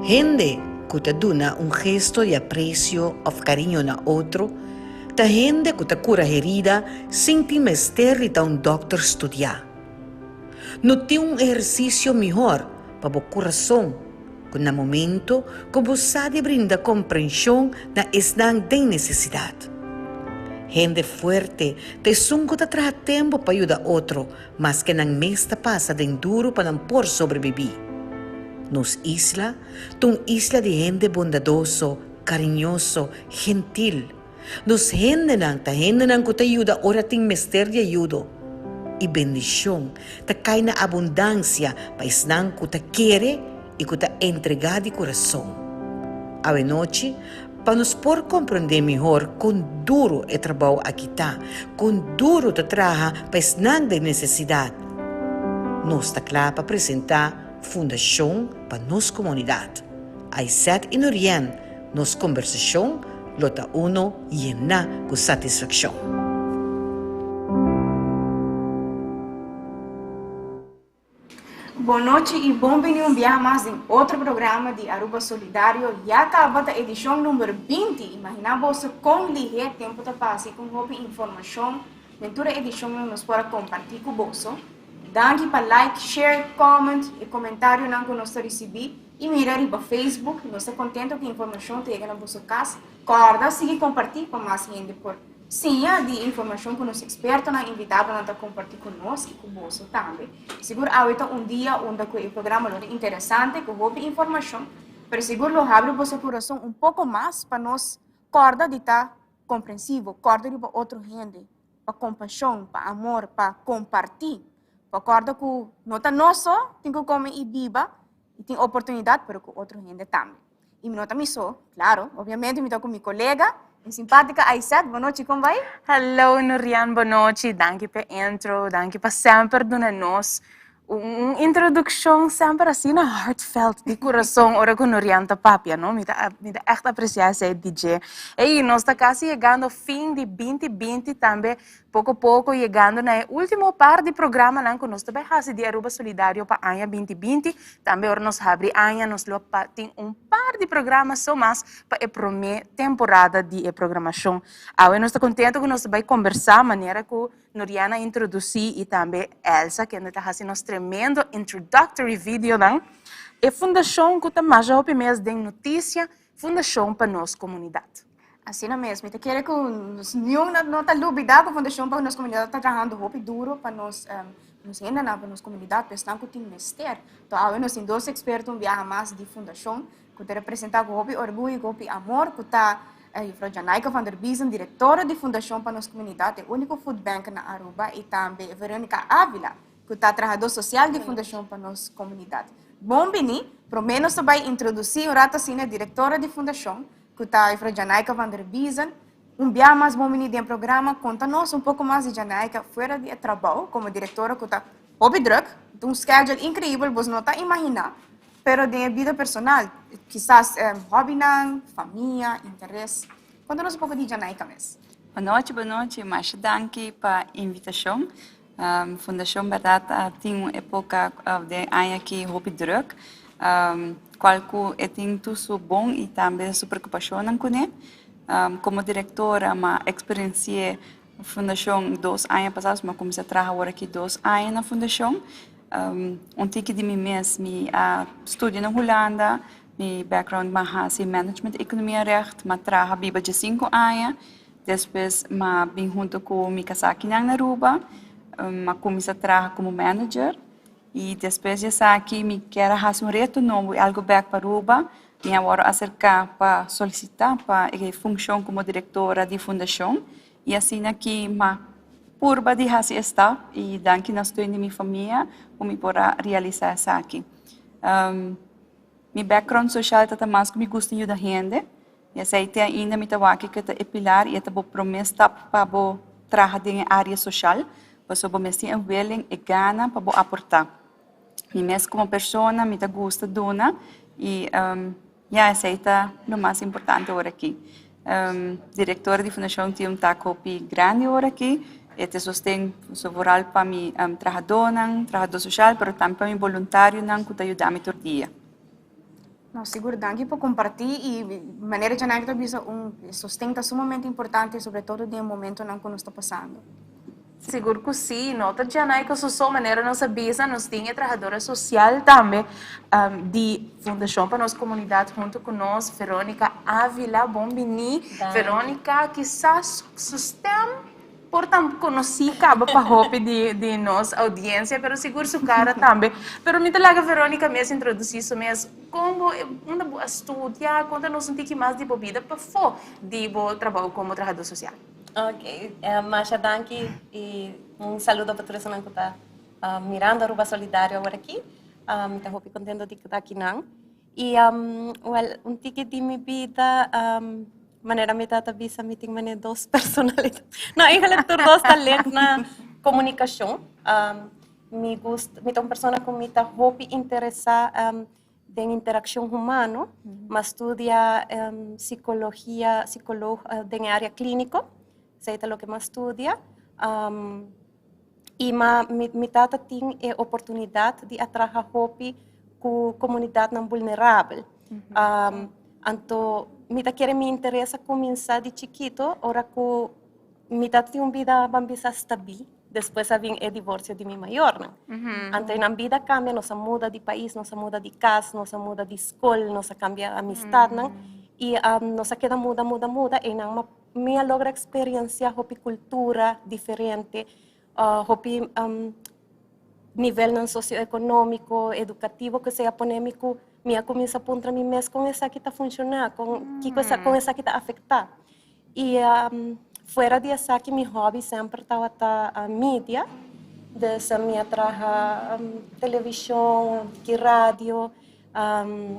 Hende ku ta duna un gesto di apresio òf kariño na otro ta hende ku ta kura herida sin tin mester di ta un dòkter studiá. No tin un ehersisio mihor pa bo kurason ku na momento ku bo sa di brinda komprenshon na esnan den nesesidat. Hende fuerte ta esun ku ta traha tempu pa yuda otro maske nan mes ta pasa den duru pa nan por sobrebibí. Nos isla ta un isla di hende bondadoso, kariñoso, gentil. Nos hendenan ta hendenan ku ta yuda ora tin mester di ayudo. I bendishon ta kai na abundansia pa esnan ku ta kere i ku ta entregá di kurason. Awenochi, pa nos por komprondé mihor kon duru e trabou aki ta, kon duru ta traha pa esnan den nesesidat, nos ta kla pa presentá Fundashon pa Nos Komunidat. Aysette i Nurien Nos kombersashon lo ta uno yená ku satisfakshon. Bon nochi y bon bini un biaha mas den otro programa di Aruba Solidario. Ya caba ta edicion number 20. Imagina boso con lihe tempo ta pasa y con hopi informacion den tur e edicionnan nos por a comparti cu boso. Danki pa like, share, comment y comentarionan cu nos ta ricibi. I mira riba Facebook, nos ta contento cu informacion ta yega na boso cas. Corda sigui comparti pa mas hende por siña di informacion cu nos expertonan invitadonan ta comparti cu nos y cu boso tambe. Sigur awe ta un dia unda cu e programa lo ta interesante cu hopi informacion, pero sigur lo habri boso curason un poco mas pa nos corda di ta comprensivo, corda riba otro hende, pa compasion, pa amor, pa comparti. Pa corda cu no ta nos so tin cu come y biba, y tin oportunidad pero cu otro hende tambe. Y mi no ta mi so, claro, obviamente mi ta cu mi colega, mi simpatica Aysette. Bon nochi, con bay? Hallo Nurian, bon nochi, danki p'e intro, danki pa semper duna nos un introduccion semper asina heartfelt, di curason, ora cu Nurian ta papia, no? Mi ta mi ta echt aprecia esey di dje. Ey, nos ta casi yegando fin di binti binti tambe Poko poko yegando na e ultimo par di programanan ku nos ta bai hasi di Aruba Solidario pa aña binti binti. Tambe ora nos habri aña nos lo tin un par di programa so mas pa e prome temporada di e programashon. Awe nos ta kontento ku nos ta bai kombersá manera ku Noriana a introdusí i tambe Elsa kende ta hasi nos tremendo introductory videonan. E fundashon ku ta masha hopi mes den notisia, Fundashon pa Nos Komunidat. Asina mes, mi ta kere ku nos niun no ta lubida ku Fundashon pa Nos Komunidat ta trahando hopi duro pa nos nos hendenan, pa nos komunidat, pa esnan ku tin mester. To awe nos tin dos eksperto un biaha mas di fundashon ku ta representá ku hopi orguyo i ku hopi amor ku ta Juffrouw Janaika van der Biezen, direktora di Fundashon pa Nos Komunidat, e úniko foodbank na Aruba, i tambe Veronica Avila, ku ta trahadó sosial di Fundashon pa Nos Komunidat. Bon bini, promé nos ta bai introdusí un rato asina e direktora di fundashon, ku ta Juffrouw Janaika van der Biezen. Un bia mas bon bini den programa, konta nos un poko mas di Janaika fuera di e trabou komo direktora ku ta hopi drùk, ta un schedule inkreibel, bos no ta imaginá, pero den e bida personal, kisas hòbinan, famia, interes. Konta nos un poko di Janaika mes. Bonochi, bonochi, masha danki pa invitashon. Fundashon bèrdat a tin un epoka den aña aki hopi drùk, kual ku e tin tur su bon i tambe su preokupashonnan kuné. Komo direktora m'a eksperensi'é fundashon dos aña pasá, so m'a kuminsá traha awor aki dos aña na fundashon. Un tiki di mi mes, mi a studia na Hulanda, mi background m'a hasi management ekonomia recht, m'a traha biba diesinku aña. Despues m'a bin hunto ku mi kasá akinan na Aruba, m'a kuminsá traha komo manager i despues di esaki mi kier a hasi un reto nobo i algu bèk pa Aruba. Mi a wòrdu aserká pa solisitá pa e funshon komo direktora di fundashon i asina ki m'a purba di hasi e stap i danki na steun di mi famia ku mi por a realisá esaki. Mi background social ta ta mas ku mi gusta yuda hende. I esei te ainda mi ta wak ku ta e pilar i e ta bo promé stap pa bo traha den e área soshal, pasobra bo mes tin e willing, e gana pa bo aportá. Mi mes komo persona mi ta gusta duna i ya esei ta lo mas importante ora aki. Direktor di fundashon tin un tak hopi grandi ora aki, e ta sosten vooral pa mi trahadónan, trahadó soshal, pero tambe pa mi boluntarionan ku ta yuda mi tur dia. No, sigur, danki pa comparti y manera Janaki ta bisa un sosten ta sumamente importante sobre todo den e momentonan cu nos ta pasando. Sigur cu si, no ta Janaki su so, manera nos a bisa nos tin e trahadora social tambe di Fundacion pa nos Comunidad hunto cu nos, Veronica Avila, bon bini. Veronica kisas su stem Por ta conoci caba pa hopi di nos audiencia, pero sigur su cara tambe. Pero mi ta laga Veronica mes introduci su mes. Con bo, unda bo a studia? Conta nos un tiki mas di bo bida pafo di bo trabou como trahador social. Ok, masha danki y un saludo pa tur esunnan cu ta mirando Aruba Solidario awor aki. Mi ta hopi contento di ta akinan. Y well, un tiki di mi bida, manera mi tata bisa mi tin manera dos personalidad. No, eigenlijk tur dos ta link na comunicacion. Mi gust, mi ta un persona cu mi ta hopi interesa den interaccion humano. M'a studia psicologia, psicoloog den e area clinico. Esey ta loke m'a studia. I ma mi mi tata tin e oportunidat di a traha hopi ku komunidatnan vulnerabel. Anto mi ta kere mi interes a kuminsá di chikito ora ku mi tata tin un bida ban bisa stabil, despues a bin e divorsio di mi mayornan. Anto e nan bida a kambia, nos a muda di pais, nos a muda di kas, nos a muda di skol, nos a kambia amistatnan i nos a keda muda muda muda e nan Mi a logra experiencia hopi cultura diferente, hopi nivelnan socioeconomico, educativo cu esey a pone mi cu mi a cuminsa puntra mi mes con esaki ta funciona, con kico con esaki ta afecta. Y fuera di esaki mi hobby semper tabata media, dus mi a traha television, tiki radio.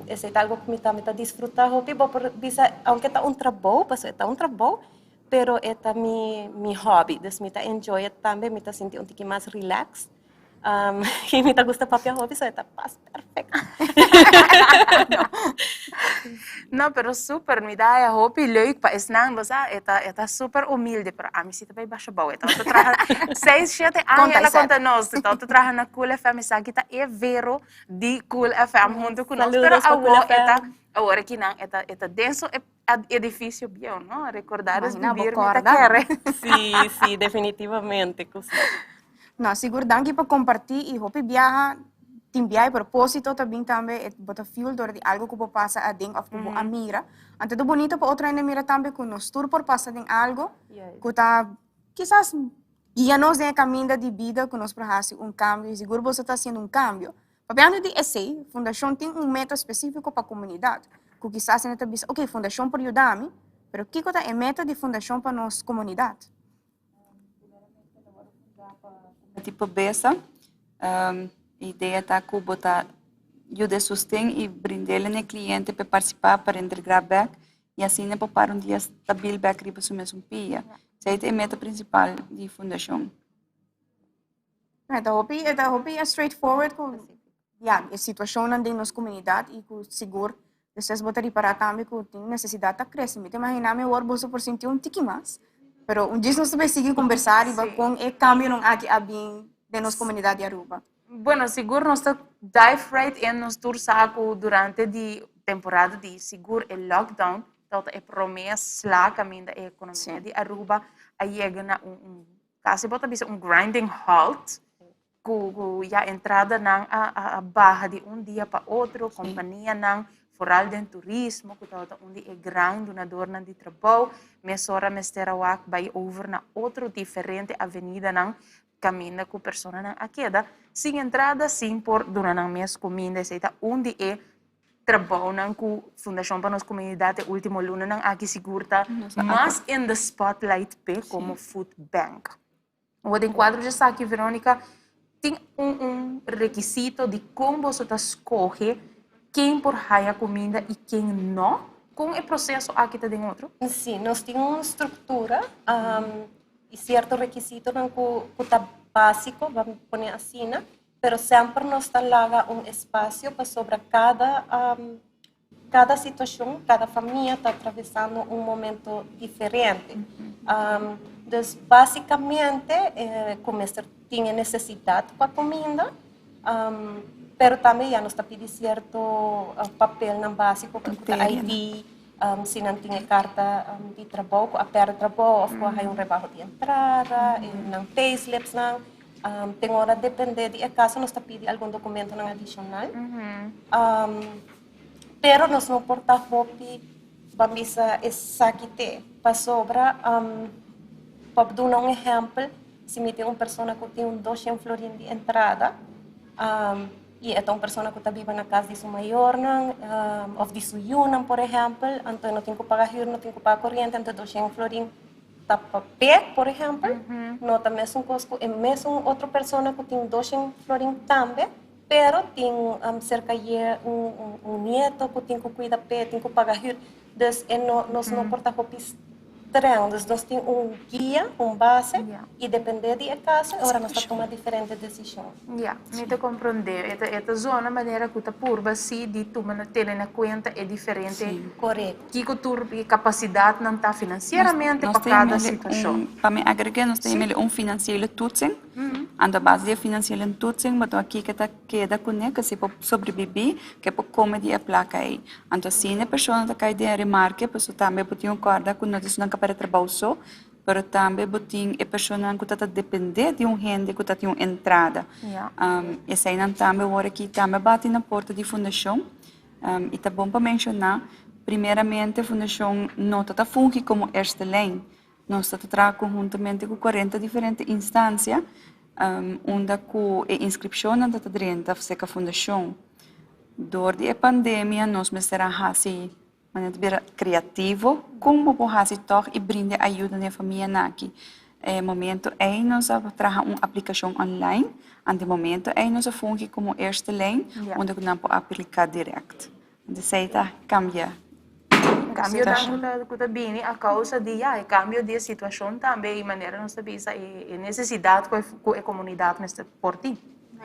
Esei ta algo ku mi tambe ta disfrutá hopi. Bo por bisa aunke ta un trabou, pasobra e ta un trabou, pero e ta mi mi hòbi. Dus mi ta enjoy e tambe, mi ta sinti un tiki mas relax. I mi ta gusta papia hopi, so e ta pas perfecto. No, pero super, mi ta haya hopi leuk pa esnan, bo sa, e ta e ta super humilde, pero ami si ta bai basha bou. E tabata traha seis, shete aña el a konta nos, e tabata traha na Cool FM, esaki ta e Vero di Cool FM hunto cu nos. Pero awor e ta, awor aki nan e ta, e ta den su edificio bieu, no? Recordar es vivir, mi ta kere. Sí, sí, definitivamente cu sí. No, sigur danki pa comparti y hopi biaha tin biaha e proposito ta bin tambe e bo ta fuel door di algo cu bo pasa aden of cu bo a mira. Anto ta bonito pa otro hende mira tambe cu nos tur por pasa den algo cu ta kisas Guia nos den e kaminda di bida ku nos por hasi un kambio i sigur boso ta hasiendo un kambio. Papiando di esei, Fundashon tin un meta spesífiko pa komunidat, ku kisas hende ta bisa, oke, Fundashon por yuda mi, pero kiko ta e meta di Fundashon pa nos komunidat? Kombati pobresa, e idea ta ku bo ta yuda e sosten i brind'el na e kliente pa e partisipá pa reintegrá bèk i asina por para un dia stabil bèk riba su mesun pia. Esei ta e meta prinsipal di fundashon. E ta hopi, e ta hopi straightforward ku ya, e situashonnan den nos komunidat i ku sigur despues bo ta ripará tambe ku tin nesesidat ta krese. Mi ta imaginá mi awor boso por sinti un tiki mas, pero un djis nos ta bai sigui kombersá riba kon e kambionan aki a bin den nos komunidat di Aruba. Bueno, sigur nos ta dive right in, nos tur sa ku durante di temporada di sigur e lockdown tabata e prome sla kaminda e ekonomia di Aruba a yega na un un kasi bo ta bisa un grinding halt ku ku ya entradanan a a a baha di un dia pa otro, kompanianan foral den turismo ku tabata un di e gran dunadornan di trabou mesora mester a wak bai over na otro diferente avenidanan Kaminda ku personanan a keda sin entrada, sin por duna nan mes kuminda. Esei ta un di e trabounan ku Fundashon pa Nos Komunidat e último lunanan aki sigur ta mas in the spotlight p'e komo food bank. Awor den kuadro di esaki, Veronica, tin un un rekisito di kon boso ta skohe ken por haya kuminda i ken no? Kon e proseso aki ta den otro? Sí, nos tin un struktura. Y cierto requisitonan cu cu ta basico, ban pone asina, pero semper nos ta laga un espacio pasobra cada cada situacion, cada famia ta atravesando un momento diferente. Dus basicamente cu mester tin e necesidad pa cuminda. Pero tambe ya nos ta pidi cierto papelnan basico cu ta ID, si nan tin e carta di trabou cu a perde trabou of cu a haya un rebaho di entrada, nan payslipsnan. Ten ora depende di e caso nos ta pidi algun documentonan adicional. Pero nos no por ta hopi ban bisa esaki te pasobra pa duna un ehempel si mi tin un persona cu tin un doshen florin di entrada y e ta un persona cu ta biba na cas di su mayornan of di su yunan por ehempel anto e no tin cu paga huur no tin cu paga coriente anto e doshen florin ta pa p'e por ehempel no ta mesun cos cu e mesun otro persona cu tin doshen florin tambe. Pero tin cerca ye un nieto cu tin cu cuida p'e, tin cu paga huur. Dus e no, nos no por ta hopi streng. Dus nos tin un guia, un base, y depende di e caso e ora nos ta tuma diferente decision. Ya, mi ta comprende. E ta, e ta zona manera cu ta purba si di tuma na, tene na cuenta e diferente. Correcto. Kico tur e capacidadnan ta financieramente pa cada situacion. Pa mi agrega, nos ta yam'e un financiële toetsing. Anto a base di e financiële toetsing bo ta wak kiko ta keda kuné ku si por sobrebibí, ke por kome di e plaka ei. Anto asina e persona ta kai den remarke pasobra tambe bo tin un kòrda ku no ta esunnan ku a pèrdè trabou so, pero tambe bo tin e personanan ku ta ta dependé di un hende ku ta tin un entrada. Eseinan tambe wor aki tambe a bati na porta di fundashon i ta bon pa menshoná primeramente fundashon no ta ta fungi komo eerste lijn. Nos ta ta traha konhuntamente ku kuarenta diferente instansia unda ku e inskripshonnan ta ta drenta serka fundashon. Dor di e pandemia nos mester a hasi manera ta bira kreativo kon bo por hasi tòg i brinda e ayuda na e famianan aki. E momento ei nos a traha un aplikashon online, ante e momento ei nos a fungi komo eerste lijn unda ku nan por apliká dirèkt. Esei ta kambia. Kambionan ku ta bini a kousa di ya e kambio di e situashon tambe i manera nos ta bisa e nesesidat ku e komunidat mester por tin.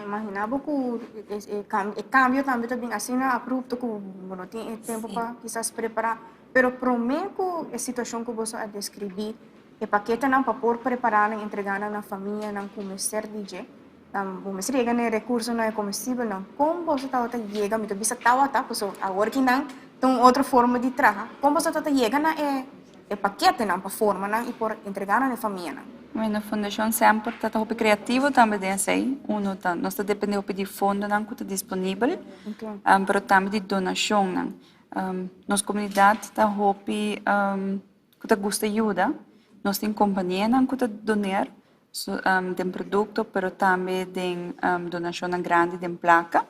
Imaginá bo ku e kambio tambe ta bin asina abrupto ku bo no tin e tempu pa kisas prepará. Pero promé ku e situashon ku boso a deskribí, e paketenan pa por prepará nan, entregá nan na famianan ku mester di dje, Bo mester yega na e rekursonan, e komestibelnan. Kon boso tabata yega? Mi ta bisa tabata, pasobra awor ki nan ta un otro forma di traha. Kon boso tabata yega na e e paketenan pa forma nan i por entregá nan na e famianan? Bueno, Fundashon semper ta ta hopi kreativo tambe den esei. Uno ta, nos ta depende hopi di fondonan ku ta disponibel, pero tambe di donashonnan. Nos komunidat ta hopi ku ta gusta yuda. Nos tin kompanianan ku ta doner den produkto pero tambe den donashonnan grandi den plaka.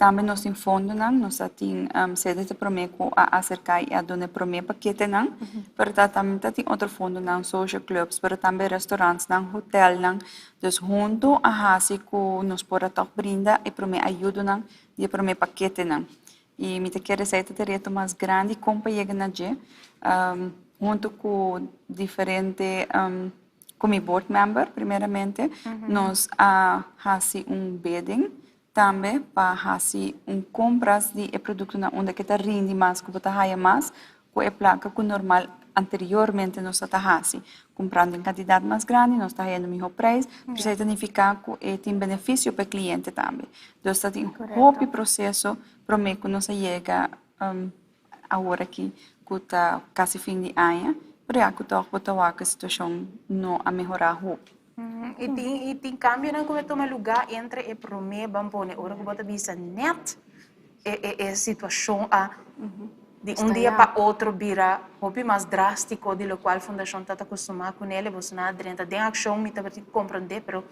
Tambe nos tin fondonan, nos a tin sede ta promé ku a aserká i a duna e promé paketenan, pero ta tambe ta tin otro fondonan, social clubs, pero tambe restaurantsnan, hotelnan. Dus huntu a hasi ku nos por a tòg brinda e promé ayudonan di e promé paketenan. I mi ta kere esei ta e reto mas grandi kon pa yega na dje huntu ku diferente Ku mi board member primeramente nos a hasi un bidding tambe pa hasi un compras di e productonan unda ke ta rindi mas ku bo ta haya mas ku e placa ku normal anteriormente nos a ta hasi. Kumprando den kantidat mas grandi nos ta hayando miho prijs pero esei ta nifiká ku e tin benefisio pa e kliente tambe. Dus ta tin hopi proseso promé ku nos a yega. Awor aki ku ta kasi fin di aña, pero ya ku tòg bo ta wak ku e situashon no a mehorá hopi. I tin i tin kambionan ku a tuma lugá entre e promé ban pone ora ku bo ta bisa nèt e e e situashon a di un dia pa otro bira hopi mas drástiko di lokual fundashon ta ta kustumá kuné le boso nan a drenta den akshon mi tabata komprondé pero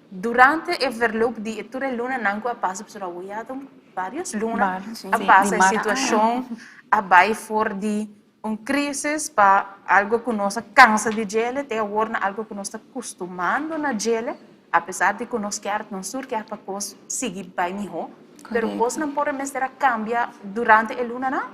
Durante e verloop di e tur e lunanan ku a pasa, pasobra awor ya ta varios luna a pasa, e situashon a bai for di un krisis pa algo ku nos a kansa di djele te awor na algo ku nos ta kustumando na djele, apesar di ku nos kier, nos tur kier pa kos sigui bai mihó, pero kosnan por a mester a kambia durante e lunanan.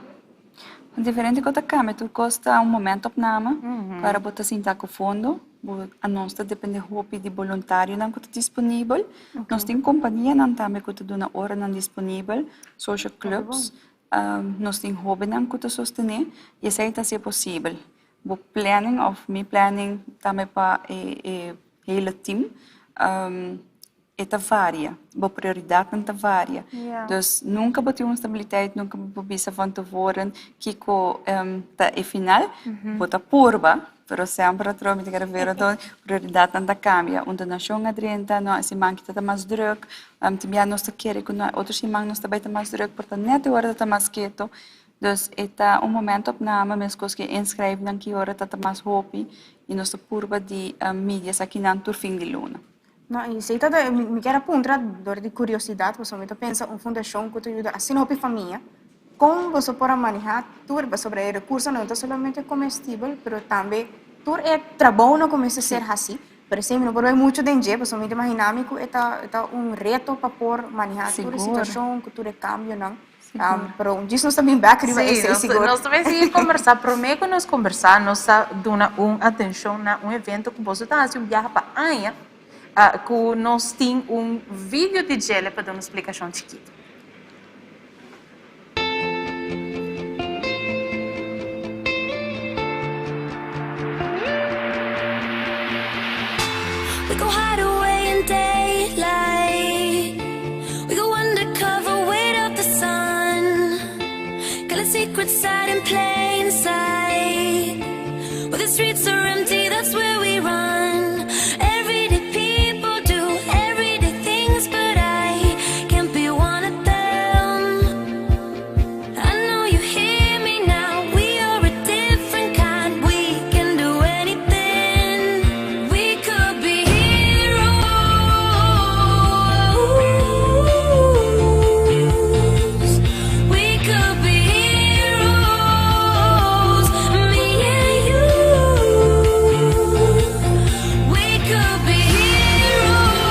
Diferente kos ta kambia, tur kos ta un momentopname, ku ora bo ta sinta ku fondo. Bo a nos ta depende hopi di boluntarionan ku ta disponibel. Nos tin kompanianan tambe ku ta duna oranan disponibel, social clubs. Nos tin hóbennan ku ta sostené i esei ta hasié posibel. Bo planning òf mi planning tambe pa e hele team. E ta varia, bo prioridadnan ta varia. Dus nunca bo tin un stabiliteit, nunca bo por bisa van tevoren kico ta e final. Bo ta purba, pero semper atrobe mi ta kere vera to prioridadnan ta cambia. Un donacion a drenta, no, e siman aki ta ta mas druk, tin bia nos ta kere cu no, otro siman nos ta bay ta mas druk, por ta net e ora ta ta mas keto. Dus e ta un momento opname mescos cu e inschrijfnan ki ora ta ta mas hopi y nos ta purba di midi esakinan tur fin di luna. No, i esei ta de, mi kier a puntra dor di kuriosidad, pasobra mi ta pensa un fundashon ku ta yuda asina hopi famia, kon boso por a manehá tur, pasobra e rekursonan no ta solamente komestibel, pero tambe tur e trabounan ku mester ser hasí, pero esei mi no por bai muchu den dje, pasobra mi ta imaginá mi ku e ta e ta un reto pa por manehá tur e situashon ku tur e kambionan. Pero un djis nos ta bin bèk riba esei sigur. Nos ta bai sigui kombersá. Promé ku nos kombersá nos ta duna un atenshon na un evento ku boso ta hasi un biaha pa aña ku nos tin un video di djele pa duna un splikashon chikitu. We go hide away in daylight We go undercover, wait out the sun Got a secrets hide in plain sight Where the streets are empty, that's where we run Everyday people do everyday things But I can't be one of them I know you hear me now We are a different kind We can do anything We could be heroes We could be heroes Me and you We could be heroes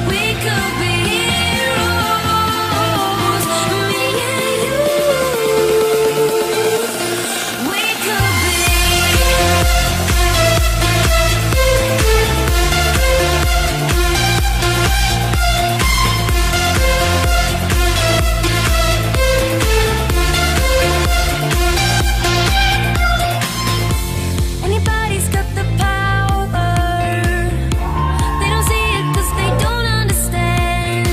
We could be heroes Me and you We could be Anybody's got the power They don't see it 'cause they don't understand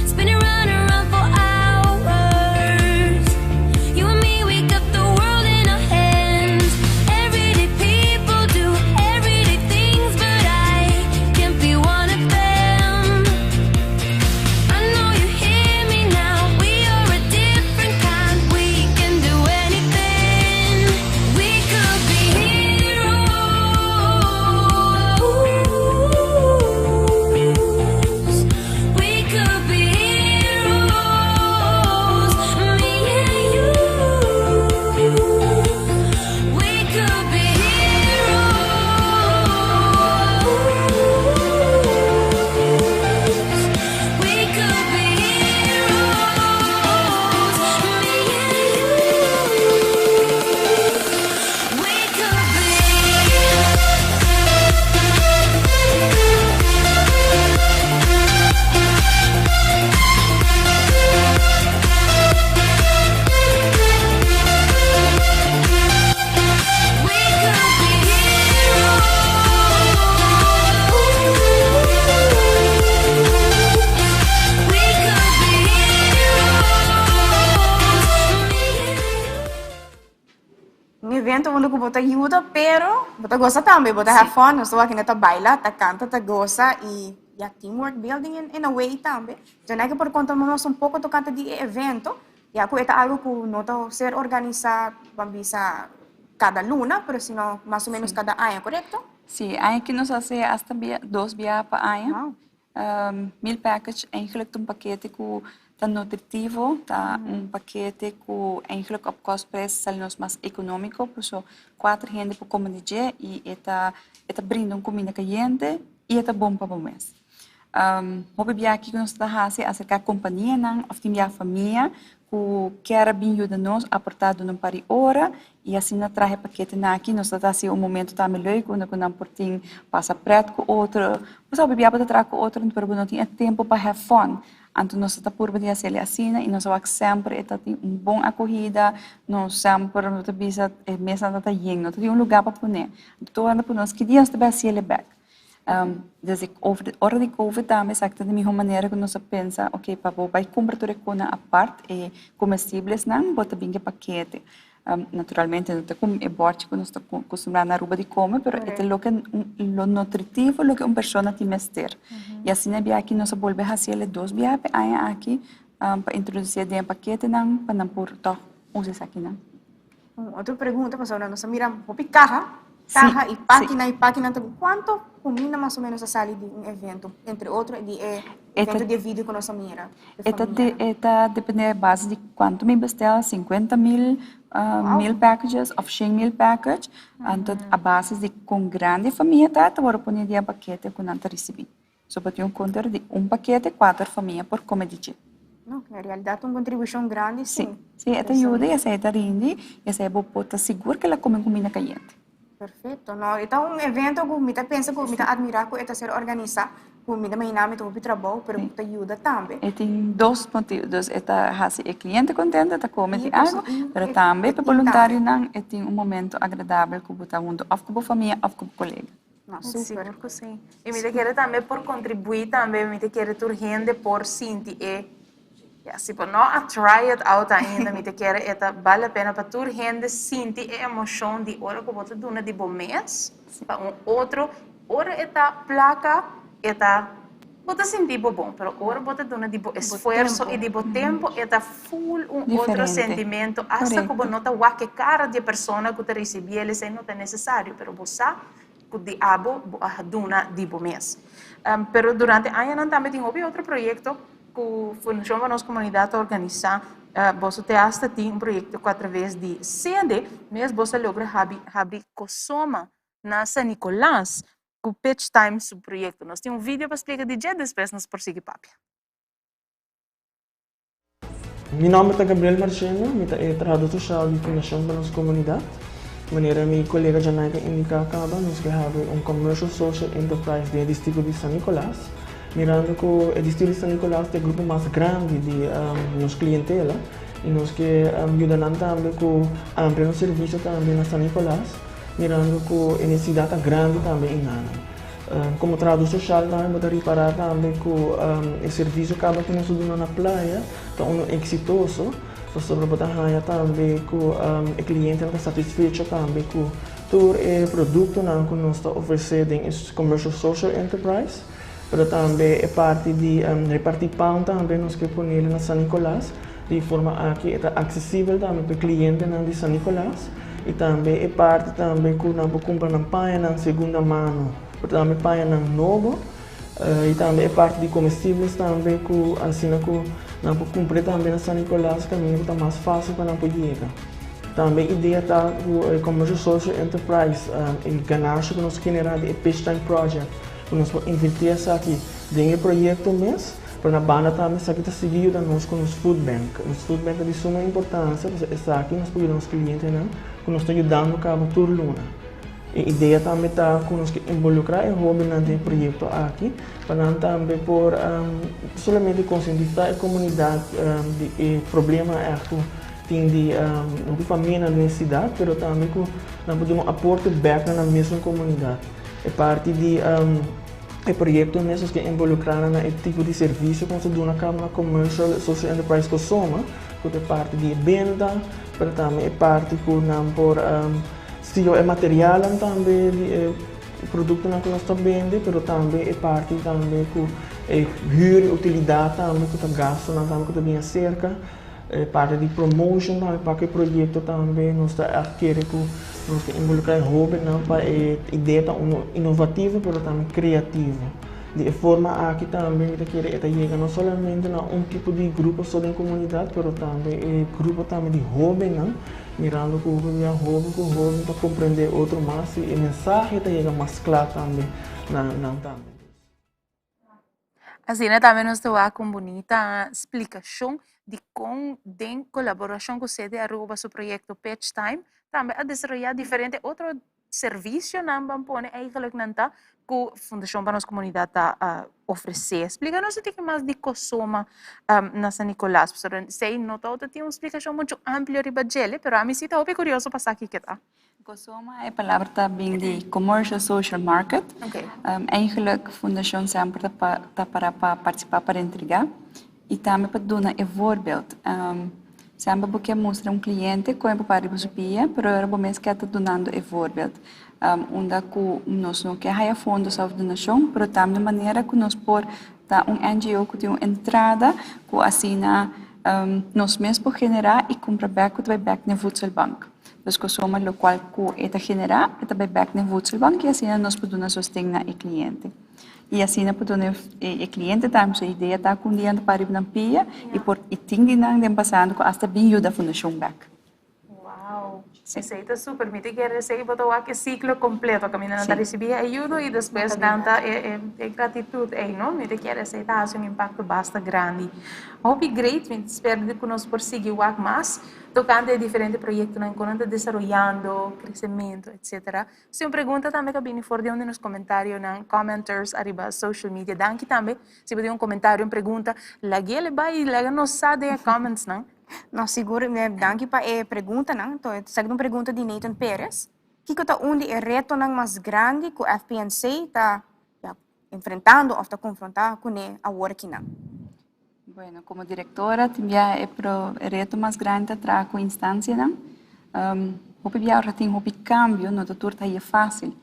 Spinning round and round for hours You and me, we got the world in our hands Everyday people do everyday things But I can't be one of them I know you hear me now We are a different kind We can do anything We could be heroes We could be heroes Me and you We could be heroes We could be heroes Me and you We could be We could be heroes We could be heroes Me and you Un evento unda ku bo ta yuda pero bo ta gosa tambe, bo ta have fun, nos ta wak hende ta baila, ta kanta, ta gosa i ya teamwork building in in a way tambe. Janeke por konta nos un poko tokante di e evento, ya ku e ta algu ku no ta ser organisá ban bisa kada luna pero sino mas o menos kada aña, korekto? Sí, aña aki nos hasi hasta bia dos biaha pa aña. Meal package eigenlijk ta un pakete ku ta nutritivo, ta un pakete ku eigenlijk op kostprijs sali nos mas ekonómiko, paso kuater hende por kome di dje i e ta e ta brinda un kuminda kayente i e ta bon pa bo mes. Hopi biaha kiko nos ta hasi aserká kompanianan òf tin biaha famia ku kier a bin yuda nos aportá duna un par di ora i asina traha e paketenan aki. Nos ta hasi un momento tambe leuk unda ku nan por tin pasa pret ku otro. Bo sa hopi bia bo ta traha ku otro pero bo no tin e tempu pa have fun. Anto nos ta purba di hasiel asina i nos a wak semper e ta tin un bon akohida, nos semper no ta bisa e mesnan ta yen, no ta tin un lugá pa pone. Anto tur anda pone nos ki dia nos ta bai hasiel e bèk. Desde ora di covid tambe esaki ta di mihó manera ku nos a pensa ok pa bo bai kumpra tur e konan apart e komestiblesnan bo ta bin ku e pakete. Naturalmente no ta ku e bòrchi ku nos ta kustumbrá na Aruba di kome pero e ta loke lo nutritivo loke un persona tin mester. I asina bia aki nos a bolbe hasi el e dos bia p'e aña aki pa introdusí den e paketenan pa nan por tòg usa esakinan. Un otro pregunta pasobra nos a mira hopi kaha, kaha i pákina i pákina ta kuantu kuminda mas o menos a sali di un evento entre otro di e evento di e video ku nos a mira E ta e ta depende a base di kuantu mi bestel, sinkuenta mil mil packages òf shen mil package anto a base di kon grandi e famia ta ta wòrdu pone di e pakete ku nan ta risibí. So bo tin un konter di un pakete kuater famia por kome di dje. No, en realidad un kontribushon grandi si. Si, e ta yuda i esei ta rindi i esei bo por ta sigur ku el a kome kuminda kayente. Perfecto, no, e ta un evento ku mi ta pensa ku mi ta admirá ku e ta ser organisá, ku mi ta imaginá mi ta hopi trabou, pero ku ta yuda tambe. E tin dos motibu, dus e ta hasi e kliente kontento, e ta kome tin algu, pero tambe pa boluntarionan e tin un momento agradabel ku bo ta huntu òf ku bo famia òf ku bo kolega. No, super. Sigur ku si. I mi ta kere tambe por kontribuí tambe, mi ta kere tur hende por sinti e Ya, si bo no a try it out ainda, mi ta kere e ta bal la pena pa tur hende sinti e emocion di ora ku bo ta duna di bo mes pa un otro. Ora e ta placa, e ta, bo ta sinti bo bon, pero ora bo ta duna di bo esfuerso i di bo tempo, e ta full un otro sentimento, hasta ku bo no ta wak e cara di e persona ku ta ricibi el, esei no ta necesario, pero bo sa ku di abo bo a duna di bo mes. Pero durante añanan tambe tin hopi otro proyekto ku Fundashon pa Nos Komunidat ta organisá. Boso te asta tin un proyekto ku atraves di sede mes boso a logra habi habri Kosoma na San Nicolas ku Pitch Time su proyekto. Nos tin un video pa splika di dje, despues nos por sigui papia. Mi nòmber ta Gabriel Marchena, mi ta e trahadó sosial di Fundashon pa Nos Komunidat. Manera mi kolega Janaika a indiká kaba, nos ke habri un Commercial Social Enterprise den e distrito di San Nicolas. Mirando ku e distrito di San Nicolas ta e grupo mas grandi di nos klientela i nos ke yuda nan tambe ku amplia nos servisio tambe na San Nicolas, mirando ku e nesesidat ta grandi tambe einan. Komo trahadó sosial tambe bo ta ripará tambe ku e servisio kaba ku nos ta duna na playa ta unu eksitoso pasobra bo ta haña tambe ku e klientenan ta satisfecho tambe ku tur e produktonan ku nos ta ofresé den e Commercial Social Enterprise, pero tambe e parti di repartí pan tambe nos ke ponele na San Nicolas. Di forma aki e ta aksesibel tambe pa e klientenan di San Nicolas i tambe e parti tambe ku nan por kumpra nan pañanan segunda mano, pero tambe pañanan nobo i tambe e parti di komestibles tambe ku asina ku nan por kumpr'é tambe na San Nicolas kaminda ku ta mas fásil pa nan por yega. Tambe e idea ta ku e Commercial Social Enterprise e ganashi ku nos generá di e Pitch Time Project ku nos por invertí esaki den e proyekto mes. Pero na banda tambe esaki ta sigui yuda nos ku nos food bank. Nos food bank ta di suma importansia pasobra esaki nos por yuda nos klientenan ku nos ta yudando kaba tur luna. E idea tambe ta ku nos ke involukrá e hóbennan den e proyekto aki pa nan tambe por solamente konsientisá e komunidat di e problema ègt ku tin di hopi famianan den e siudat pero tambe ku nan por duna un aporte bèk na nan mesun komunidat. E parti di. E proyekto mes nos ke involukrá nan na e tipo di servisio ku nos ta duna kaba na Commercial Social Enterprise Kosoma, ku ta e parti di e benta, pero tambe e parti ku nan por stio e materialnan tambe di e produktonan ku nos ta bende, pero tambe e parti tambe ku e hür i utilidat tambe ku ta gastunan tambe ku ta bin aserka. E parti di promotion tambe pa ku e proyekto tambe nos ta ègt kere ku nos ta involukrá e hóbennan pa e idea ta unu inovativo pero tambe kreativo. Di e forma aki tambe mi ta kere e ta yega no solamente na un tipo di grupo so den komunidat pero tambe e grupo tambe di hóbennan mirando ku hopi bia hóben ku hóben ta komprendé otro mas i e mensahe ta yega mas kla tambe na nan tambe. Asina tambe nos ta wak un bunita splikashon di kon den kolaborashon ku Sede Aruba su proyekto Pitch Time tambe a desaroyá diferente otro servicionan ban pone eigenlijk nan ta cu Fundacion pa Nos Comunidad ta ofrece. Splica nos un tiki mas di Cosoma na San Nicolas, pasobra esey no ta tin un splicacion mucho amplio riba djele, pero ami si ta hopi curioso pa sa kico ta. Cosoma, e palabra ta bin di Commercial Social Market. Eigenlijk Fundacion semper ta ta para pa participa pa entrega y tambe pa duna e voorbeeld. Semper bo ke mustra un cliente con e por para riba su pia, pero ora bo mes ke ta dunando e voorbeeld. Unda cu nos no ke haya fondos of donacion, pero tambe manera cu nos por ta un NGO cu tin un entrada cu asina nos mes por genera y cumpra bek cu ta bay bek na e voedselbank. Dus cu suma locual cu e ta genera e ta bay bek na e voedselbank y asina nos por duna sosten na e cliente. Y asina por duna e cliente tambe su idea ta cu un dia nan ta para riba nan pia y por y tin di nan den pasando cu hasta bin yuda fundacion bek. Wow, esei ta super. Mi ta kere esei bo ta wak e ciclo completo caminda nan ta ricibi e ayudo y despues nan ta e gratitud ei, no? Mi ta kere esei ta haci un impacto basta grandi. Hopi great, mi ta spera di cu nos por sigui wak mas tocante e diferente proyectonan cu nan ta desaroyando, crecemento, etcetera. Si un pregunta tambe ta bini for di un di nos comentarionan, commenters ariba social media. Danki tambe si bo tin un comentario, un pregunta, lag'el bai y laga nos sa den e commentsnan. No, sigur. Danki pa e preguntanan. Enton, esaki ta un pregunta di Nathan Perez. Kiko ta un di e retonan mas grandi ku FPNC ta ya, enfrentando òf ta konfrontá kuné awor akinan? Bueno, komo direktora tin bia e pro e reto mas grandi ta traha ku instansianan. Hopi bia ora tin hopi kambio, no ta tur ta haye fásil.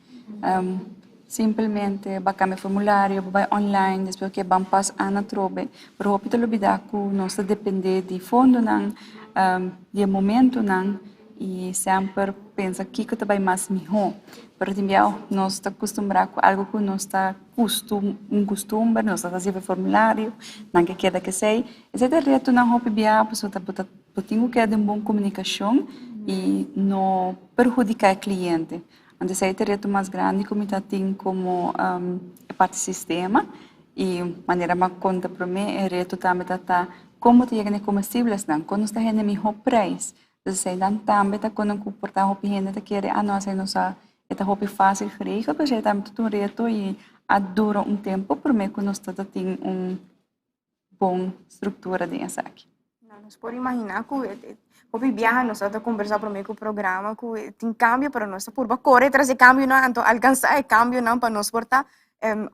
Simpelmente bo a cambia formulario, bo bai online, despues ke ban pas ana atrobe. Pero hopi ta lubida cu nos ta depende di fondonan, di e momentonan y semper pensa kico ta bai mas miho. Pero tin bia nos ta custumbra cu algo cu nos ta custum, un custumber, nos ta haci e formulario, nan ke keda kesey. Esey ta retonan hopi bia pasobra bo ta bo tin cu keda den bon comunicacion y no perhudica e cliente. Anto esei ta e reto mas grandi ku mi ta tin komo e parti sistema i manera mi a konta promé e reto tambe ta ta kon bo ta yega na e komestiblesnan, kon nos ta hende mihó preis. Entonces eseinan tambe ta kono ku por ta hopi hende ta kere ah no esei no sa e ta hopi fásil geregel pero esei tambe ta un reto i a dura un tempu promé ku nos ta tin un bon struktura den esaki. No, nos por imaginá ku hopi biaha nos ta kombersá promé ku programa ku tin kambio pero nos ta purba kore tras e kambionan anto alkansá e kambionan pa nos por ta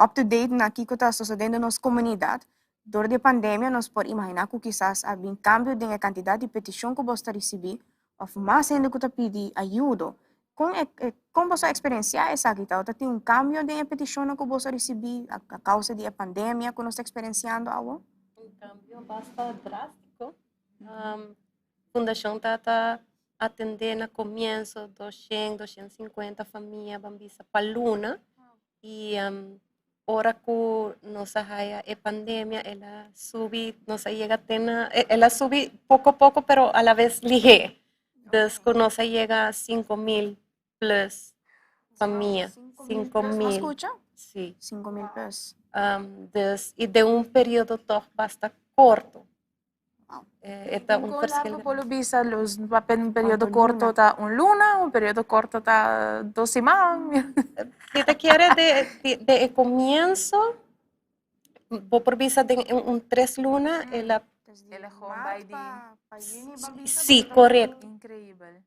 up to date na kiko ta sosodé den nos komunidat. Dor di e pandemia nos por imaginá ku kisas a bin kambio den e kantidat di petishon ku bos ta risibí òf mas hende ku ta pidi ayudo. Kon e kon boso a eksperensiá esaki? Tabata tin un kambio den e petishonnan ku boso a risibí a kousa di e pandemia ku nos ta eksperensiando awor? Un kambio basta drástiko. Fundashon tabata atendé na komienso doshen, doshen sinkuenta famia ban bisa pa luna. I ora ku nos a haya e pandemia el a subi, nos a yega te na, el a subi poko poko pero a la vez lihé. Dus ku nos a yega 5000 plus famia. 5000. Skucha? Sí. 5000 plus. Dus, i den un periodo tòg basta korto. E ta un verschil. Con por bisa los un periodo corto ta un luna, un periodo corto ta dos siman. Si te quiere de, de, de e comienzo, bo por bisa den un tres luna, el a... El a gewoon bij die... Sí, correcto. Increíble.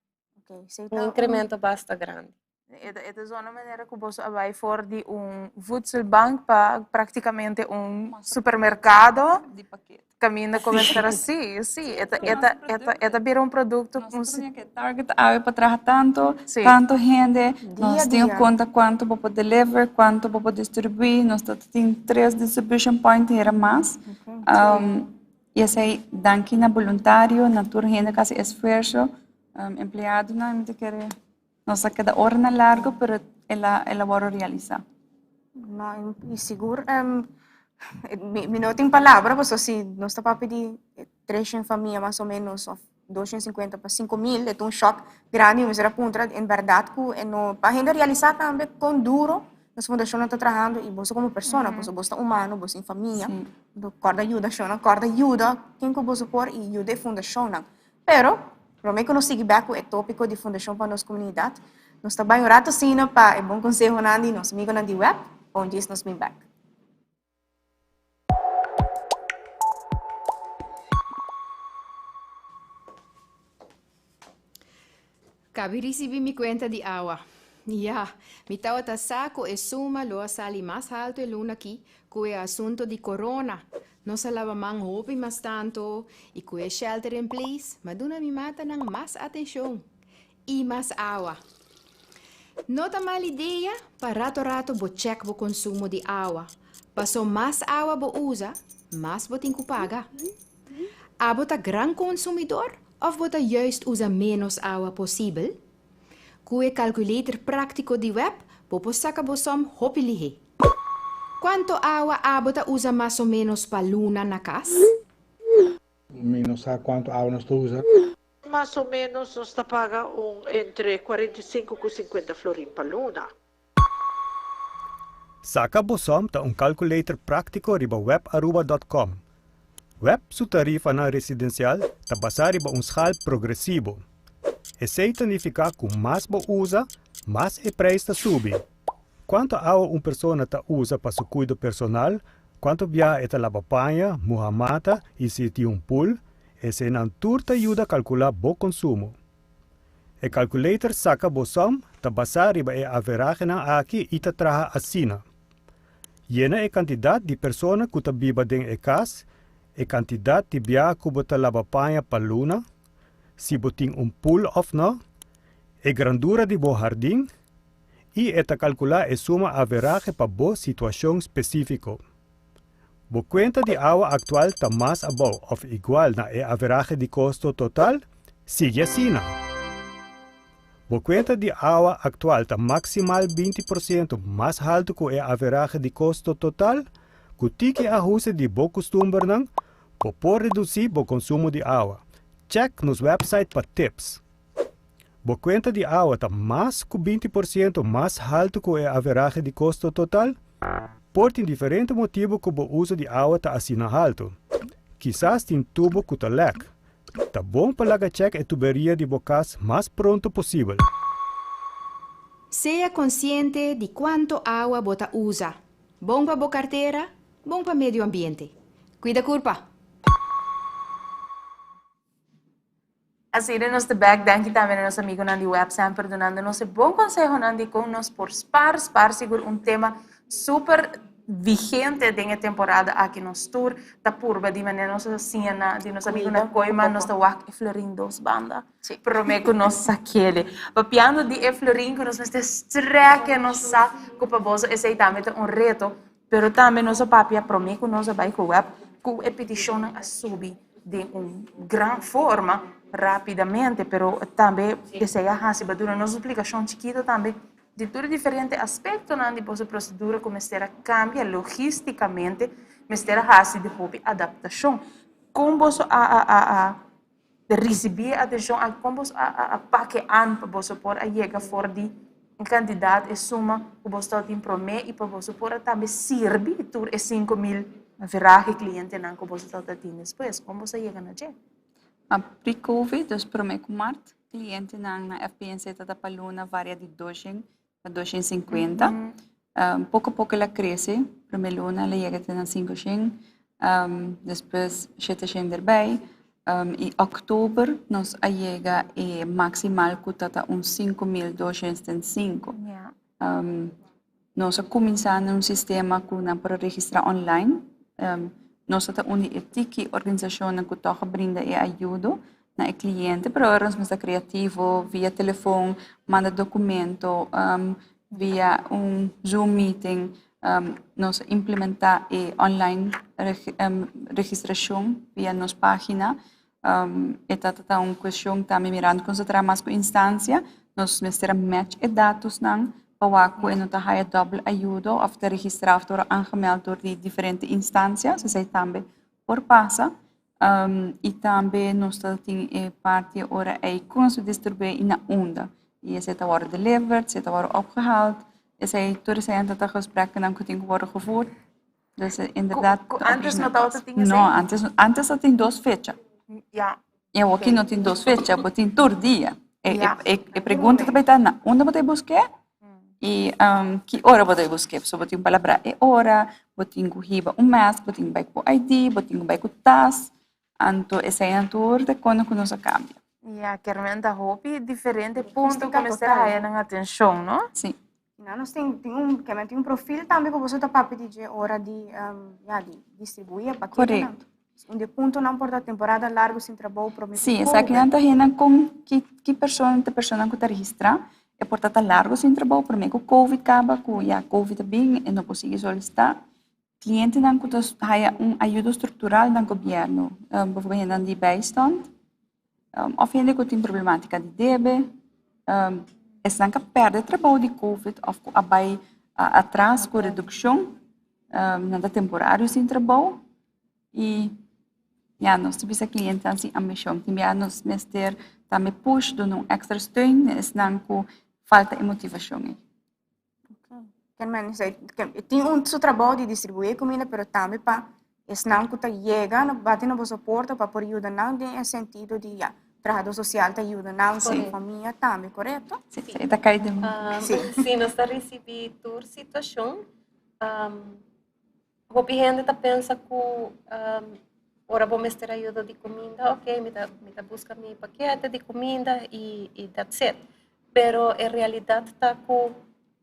Un incremento basta grandi. E ta zona manera ku boso a bai for di un voedselbank pa praktikamente un supermerkado. Di pakete. Kaminda ku mester sí, sí. E ta, e ta, e ta, e ta bira un produkto. Nos tenía ke target awe pa traha tanto, tanto hende. Nos tin konta kuantu bo por deliver, kuantu bo por distribuí. Nos ta tin tres distribution point hera mas. I esei danki na boluntario, na tur hende ku hasi esfuerso. Empleadonan mi ta kere. Nos a keda oranan largo pero el a el a wòrdu realisá. No, i sigur mi no tin palabra pasobra si nos ta papia di treshen famia mas o menos òf doshen sinkuenta pa 5000 e ta un shòk grandi mi mester a puntra en bèrdat ku e no pa hende realisá tambe kon duro nos fundashonnan ta trahando i boso komo persona pasobra boso ta humano boso tin famia kòrda yuda shonnan kòrda yuda ken ku boso por i yuda e fundashonnan. Pero, promé ku nos sigui bèk ku e tópiko di Fundashon pa Nos Komunidat, Nos ta bai un rato asina pa e bon consehonan di nos amigonan di web. Bon djis nos bin bek. Kabi risibi mi kuenta di awa. Ya, mi tawata sa ku e suma lo a sali mas haltu e luna aki ku e asunto di corona. Nos a laba man hopi mas tanto i ku e shelter in place m'a duna mi matanan mas atenshon i mas awa. No ta mal idea pa rato rato bo chèk bo konsumo di awa, paso mas awa bo usa, mas bo tin ku paga. Abo ta gran konsumidor òf bo ta juist usa ménos awa posibel? Ku e kalkulator práktiko di web bo por saka bo sòm hopi lihé. Kuantu awa abo ta usa mas o ménos pa luna na kas? Mi no sa kuantu awa nos ta usa. Mas o ménos nos ta paga un entre 45 ku 50 florin pa luna. Saka bo som ta un calculator práctico riba webaruba dot com. Web su tarifanan residencial ta basá riba un schaal progresivo. Esei ta nifiká ku mas bo usa, mas e prijs ta subi. Kuantu awa un persona ta usa pa su kuido personal, kuantu biaha e ta laba paña, muha mata i si e tin un pool, eseinan tur ta yuda kalkulá bo konsumo. E calculator saca bo som ta basá riba e averagenan aki i ta traha asina. Yena e kantidat di persona ku ta biba den e kas, e kantidat di biaha ku bo ta laba paña pa luna, si bo tin un pool òf no, e grandura di bo hardin, i e ta kalkulá e suma averahe pa bo situashon spesífiko. Bo kuenta di awa aktual ta mas abou òf igual na e averahe di kosto total? Sigui asina! Bo kuenta di awa aktual ta maksimal 20% mas haltu ku e averahe di kosto total? Ku tiki ahuste di bo kustumbernan, bo por redusí bo konsumo di awa. Chèk nos wèpsait pa tips. Bo kuenta di awa ta mas ku 20% mas haltu ku e averahe di kosto total? Por tin diferente motibu ku bo uso di awa ta asina haltu. Kisas tin tubo ku ta lèk. Ta bon pa laga chèk e tuberia di bo kas mas pronto posibel. Sea konsiente di kuantu awa bo ta usa. Bon pa bo kartera, bon pa medio ambiente. Kuida kurpa! Asina nos ta bek. Danki tambe na nos amigonan di web semper dunando nos e bon consehonan di con nos por spar. Spar sigur un tema super vigente den e temporada aki. Nos tur ta purba di manera nos a siña na di nos amigonan Kooiman nos ta wak e florin dos banda prome cu nos sakele. Papiando di e florin cu nos mester strek nos sa cu pa boso esey tambe ta un reto pero tambe nos a papia prome cu nos a bay cu web cu e peticionnan a subi. den un gran forma rapidamente, pero tambe esei a hasi pa duna nos un splikashon chikito tambe di tur e diferente aspektonan di boso prosedura ku mester a kambia logistikamente, mester a hasi di hopi adaptashon. Kon boso a a a a risibí e atenshon aki? Kon boso a a a pake an pa boso por a yega for di e kantidat, e suma ku boso tabatin promé i pa boso por a tambe sirbi tur e 5000 verahe klientenan ku boso tabata tin despues? Kon boso a yega na dje? A Pre-Covid, dus promé ku mart, klientenan na FPNC tabata pa luna varia di doshen pa doshen sinkuenta. Poko poko el a krese, promé luna el a yega te na sinkoshen, despues sheteshen derbei. I òktober nos a yega e maksimal ku ta ta un 5205. Nos a kuminsá na un sistema ku nan por a registrá online. Nos ta un di e tiki organisashonnan ku tòg a brinda e ayudo na e kliente, pero ora nos mester kreativo via telefon, manda dokumento, via un Zoom meeting. Nos a implementá e online registrashon via nos página. E ta ta un kuestion tambe mirando ku nos ta traha mas ku instansia, nos mester a match e datosnan pa wak ku e no ta haya dòbel ayudo òf ta registrá òf ta wòrdu aangemeld dor di diferente instansia, so esei tambe por pasa. I tambe nos ta tin e parti ora ei ku nos ta distribuí i na unda. I esei ta wòrdu delivered, esei ta wòrdu opgehaald, esei tur esei ta ta gespreknan ku tin ku wòrdu gevoerd. Dus inderdaad. Ku antes no tabata tin esei? No, antes antes ta tin dos fecha. Ya. I awoki no tin dos fecha, bo tin tur dia. E, e, e, e pregunta ta ta na unda bo ta busk'é i ki ora bo ta busk'é. So bo tin palabra e ora, bo tin ku hiba un mask, bo tin bai ku ID, bo tin bai ku tas. Anto esei tur ta kon ku nos a kambia. Ja, kermen ta hopi diferente punto ku mester haya nan atenshon, no? Si. Na nos tin un kemen tin un profil tambe ku boso ta papia di dje ora di ja di distribuí e paketenan. Korekto. Un di e puntonan por ta temporada largu sin trabou promé ku Si, esakinan ta hendenan kon ki persona ta personanan ku ta registrá. E por ta ta largu sin trabou promé ku Covid kaba ku ya Covid a bin e no por sigui solisitá. Klientenan ku ta haya un ayudo struktural na gobièrnu, bijvoorbeeld hendenan di bijstand, òf hende ku tin problemátika di debe, esnan ku a pèrdè trabou di Covid òf ku a bai atras ku redukshon, nan ta temporario sin trabou i ya nos ta bisa klientenan sin ambishon. Tin bia nos mester tambe push duna un èkstra steun na esnan ku falta e motivashon ei. Ken tin un su trabou di distribuí e kuminda, pero tambe pa esnan ku ta yega na bati na boso porta pa por yuda nan den e sentido di ya, trahadó sosial ta yuda nan ku e famia tambe, korekto? Si, e ta kai den. Si. Si, nos ta risibí tur situashon. Hopi hende ta pensa ku ora bo mester ayuda di kuminda, ok, mi ta mi ta buska mi pakete di kuminda i i that's it. Pero e realidat ta ku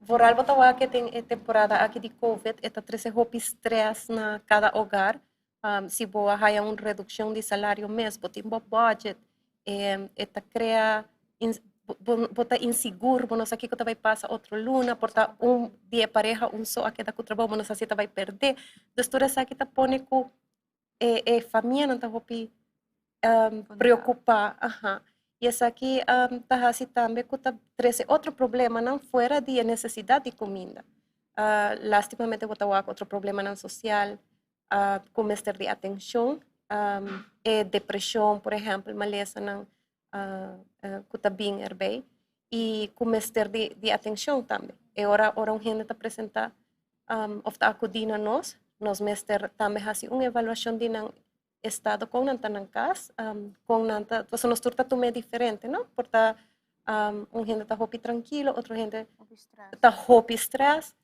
vooral bo ta wak den e temporada aki di covid e ta trese hopi stress na kada hogar. Si bo a haya un redukshon di salario mes, bo tin bo budget, e ta krea bo ta insigur, bo no sa kiko ta bai pasa otro luna, por ta un di e pareha un so a keda ku trabou, bo no sa si ta bai pèrdè. Dus tur esaki ta pone ku e e famianan ta hopi preokupá, aha. I esaki ta hasi tambe ku ta trese otro problemanan fuera di e nesesidat di kuminda. Lastimamente bo ta wak otro problemanan sosial, ku mester di atenshon, e depreshon por ehèmpel, malesanan ku ta bin erbij i ku mester di atenshon tambe. E ora ora un hende ta presentá òf ta akudí na nos, nos mester tambe hasi un evaluashon di nan estado, kon nan ta nan kas, kon nan ta, pasobra nos tur ta tum'é diferente, no? Por ta un hende ta hopi trankilo, otro hende ta hopi stress.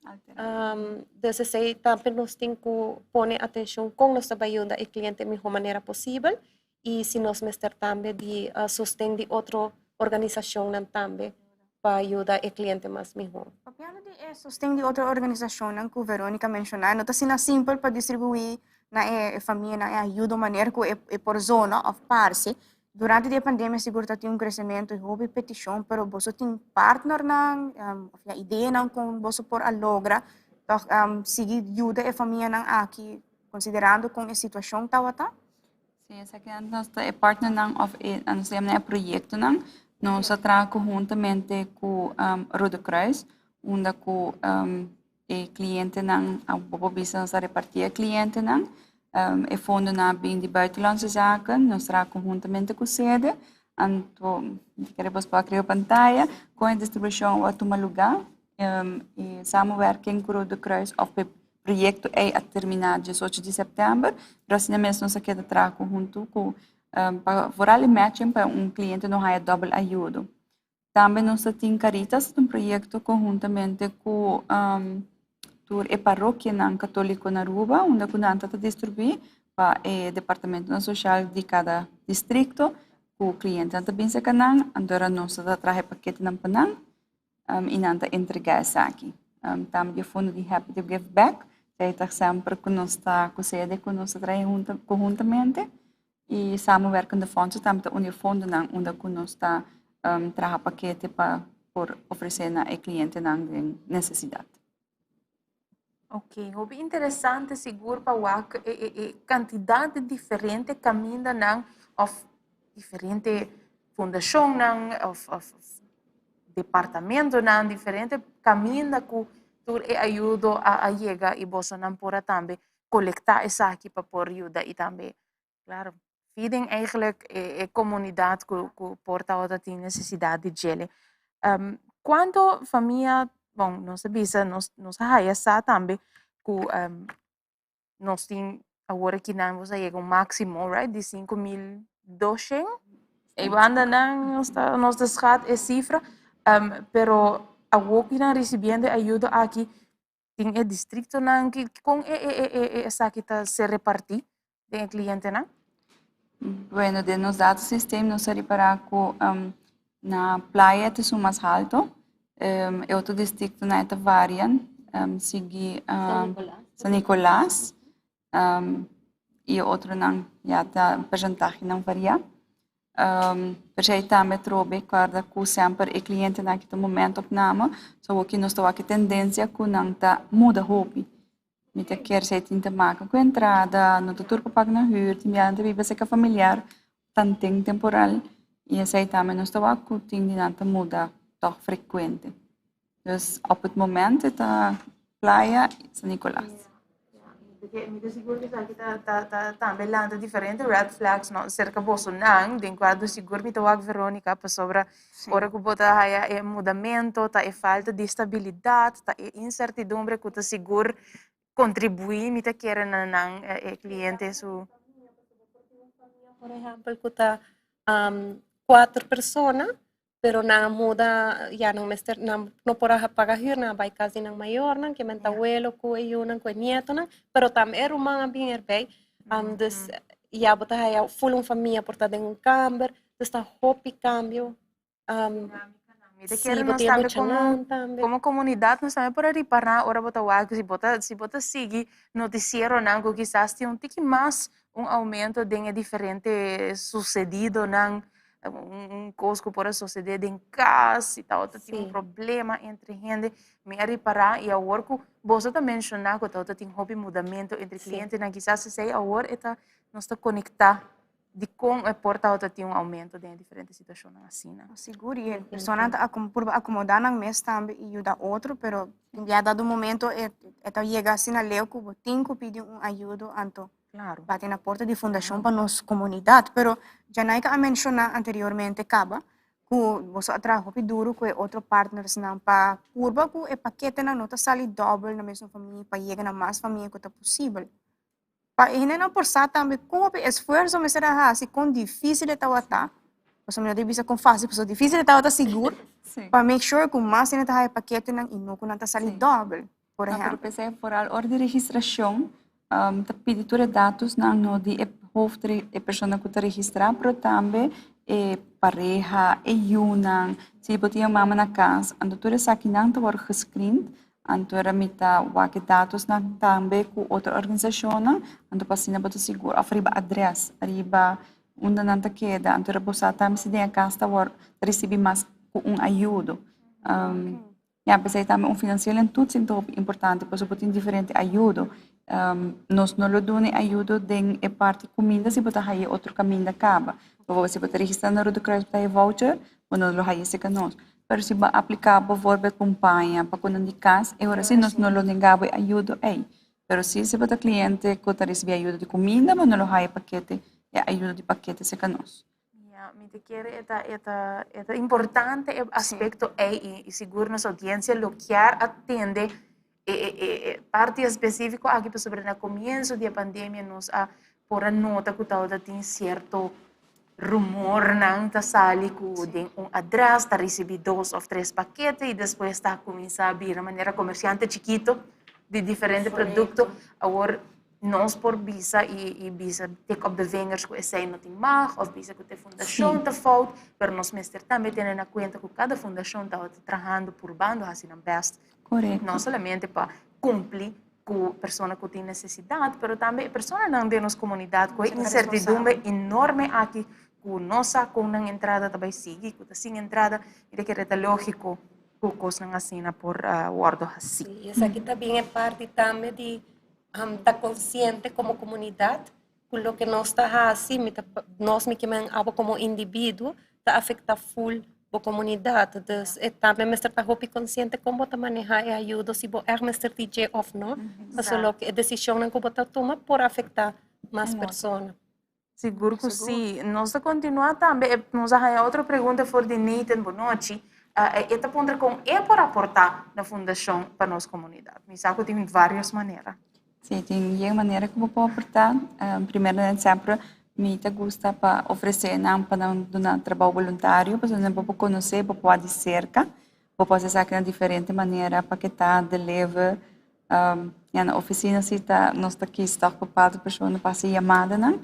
Dus esei tambe nos tin ku pone atenshon kon nos ta bai yuda e kliente mihó manera posibel i si nos mester tambe di sosten di otro organisashonnan tambe pa yuda e kliente mas mihó. Papiando di e sosten di otro organisashonnan ku Veronica menshoná, no ta asina simpel pa distribuí na e famianan e ayudo manera ku e por zona òf parse. Durante di e pandemia sigur ta tin un kresementu i hopi petishon, pero boso tin partnernan òf ya ideanan kon boso por a logra tòg sigui yuda e famianan aki konsiderando kon e situashon tabata? Si, esakinan nos ta e partnernan òf e nos ta yama nan e proyektonan. Nos a traha konhuntamente ku Rode Kruis unda ku e klientenan a bo por bisa nos a repartí e klientenan. E fondonan a bin di Buitenlandse Zaken, nos traha konhuntamente ku sede. Anto mi ta kere bos por a kria pantaya kon e distribushon a tuma lugá. E samenwerking ku Rode Kruis òf e proyekto ei a terminá 18 di sèptèmber, pero asina mes nos a keda traha konhunto ku pa vooral e matching pa un kliente no haya dòbel ayudo. Tambe nos ta tin Caritas, ta un proyekto konhuntamente ku tur e parokianan katóliko na Aruba, unda ku nan ta distribuí pa e departamentonan sosial di kada distrikto ku klientenan ta bin serka nan, anto nos ta traha e paketenan pa nan. I nan ta entregá esaki. Tambe di e fondo di Happy to Give Back, esei ta semper ku nos ta ku sede ku nos ta traha konhuntamente. I Samenwerkende Fondsen tambe ta un di e fondonan unda ku nos ta traha pakete pa por ofresé na e klientenan den nesesidat. Ok, hopi interesante sigur pa wak e, e, e kantidat di diferente kamindanan òf diferente fundashonnan òf òf departamentonan, diferente kaminda ku tur e ayudo a a yega i bosonan por a tambe kolektá esaki pa por yuda i tambe Claro, feeding eigenlijk e, e comunidad cu, cu por tabata tin necesidad di djele. Um, cuanto famia, bon, nos a bisa, nos, nos a haya sa tambe cu um, nos tin awor aki nan nos a yega un maximo, right, di 5.200. E bandanan nos ta nos ta schat e cifra, pero awor cu nan ricibiendo e ayudo aki tin e districtonan ki con e e e e esaki ta ser reparti den e clientenan? Bueno, den nos datasysteem nos a ripara cu na Playa ta esun mas halto, e otro districtonan e ta varia, sigui San Nicolas. I e otronan ya ta porcentahenan varia. P'esei tambe atrobe kòrda ku semper e klientenan aki ta momentopname, so awoki nos ta wak e tendensia ku nan ta muda hopi. Mi ta kier esei tin te maka ku entrada, no ta tur por paga nan hür, tin biaha nan ta biba serka familiar tanten temporal i esei tambe nos ta wak ku tin di nan ta muda tòg frekuente. Dus op het moment e ta Playa i San Nicolas. Mi ta sigur ku esaki ta ta ta tambe lanta diferente red flags no serka bosonan den kua dus sigur mi ta wak Veronica pasobra ora ku bo ta haya e mudamento ta e falta di stabilidat ta e insertidumbre ku ta sigur kontribuí mi ta kere na nan e kliente su. Por ehèmpel ku ta kuater persona Pero nan a muda, ya nan mester, nan no por a paga huur, nan a bai cas di nan mayornan, ke men ta welo cu e yunan, cu e nietonan, pero tambe e ruman a bin erbij. Dus ya bo ta haya full un famia por ta den un kamber, dus ta hopi cambio. Mi ta kere nos tambe como, como comunidad nos tambe por a ripara ora bo ta wak, si bo ta, si bo ta sigui noticieronan cu kisas tin un tiki mas un aumento den e diferente sucedidonan un kos ku por a sosodé den kas, si tabata tin un problema entre hende, mi a ripará i awor ku boso ta menshoná ku tabata tin hopi mudamentu entre klientenan, kisas esei awor e ta nos ta konektá dikon e por tabata tin un oumento den e diferente situashonnan asina. Sigur, i e personanan ta purba akomodá nan mes tambe i yuda otro, pero tin bia dado momento e ta yega asina leu ku bo tin ku pidi un ayudo, anto Claro. Bati na porta di Fundashon pa nos komunidat. Pero Janaika a menshoná anteriormente kaba ku boso a traha hopi duru ku e otro partnersnan pa purba ku e paketenan no ta sali dòbel na mesun famia pa yega na mas famia ku ta posibel. Pa e hendenan por sa tambe kon hopi esfuerso mester a hasi, kon difísil e tabata, pasobra mi no ta bisa kon fásil, pasobra difísil e tabata sigur, pa make sure ku mas hende ta haña e paketenan i no ku nan ta sali dòbel. Por No, pero ehempel. p'esei vooral ora di registracion ta pidi tur e datosnan no di e hoofd e persona cu ta registra pero tambe e pareha, e yunan, si bo tin e mama na cas anto tur esakinan ta worde gescreend anto era mi ta wak e datosnan tambe cu otro organisacionnan anto pa asina bo ta sigur of riba adres riba unda nan ta keda anto era bo sa tambe si den e cas ta worde ta ricibi mas cu un ayudo. Ya, p'esei tambe un financieel en toetsing ta hopi importante, pasobra bo tin diferente ayudo. Nos no lo duna e ayudo den e parti kuminda si bo ta haya otro kaminda kaba. Bijvoorbeeld si bo ta registrá na Rode Kruis bo ta haya voucher, bo no lo haya serka nos. Pero si bo a apliká bijvoorbeeld pa un paña, pa ku nan di kas, e ora si nos no lo nenga bo e ayudo ei. Pero si si bo ta kliente ku ta risibí ayudo di kuminda, bo no lo haya pakete, e ayudo di pakete serka nos. Ja, mi ta kere e ta, e ta, e ta importante e aspecto ei i, i sigur nos audiencia lo kier atende e, e, e, e parti específico aki pasobra na comienzo di e pandemia nos a por a nota cu tabata tin cierto rumornan ta sali cu den un adres ta ricibi dos of tres pakete y despues ta cuminsa bira manera comerciante chikito di diferente producto. Awor Nos por bisa y y bisa tik op de vingers cu esey no tin mag of bisa cu te fundacion ta fout, pero nos mester tambe tene na cuenta cu cada fundacion tabata trahando purbando haci nan best. No solamente pa cumpli cu persona cu tin necesidad, pero tambe e personanan den nos comunidad cu e incertidumbre enorme aki cu no sa con nan entrada ta bay sigui, cu ta sin entrada, mi ta kere ta logico cu cosnan asina por wordo haci. Sí, esaki ta bien e parti tambe di ta konsiente komo komunidat ku loke nos ta hasi, mi ta nos mi ke men abo komo individuo ta afektá ful bo komunidat. Dus e tambe mester ta hopi konsiente kon bo ta manehá e ayudo, si bo ègt mester di dje òf no. Pasobra loke e desishonnan ku bo ta tuma por afektá mas persona. Sigur ku si. Nos ta kontinuá tambe. Nos a haña otro pregunta for di Nathan Bonochi. E ta puntra kon e por aportá na Fundashon pa Nos Komunidat. Mi sa ku tin vários manera. Sí, tin yen manera ku bo por aportá. Primeramente semper. Mi ta gusta pa ofresé nan pa nan duna trabou boluntario, pasobra nan bo por konosé, bo por wak di serka, bo por hasi esaki na diferente manera pa ke ta deliver. Ya na ofisina si ta nos ta kis tòg bepaalde persona pa hasi yamadanan.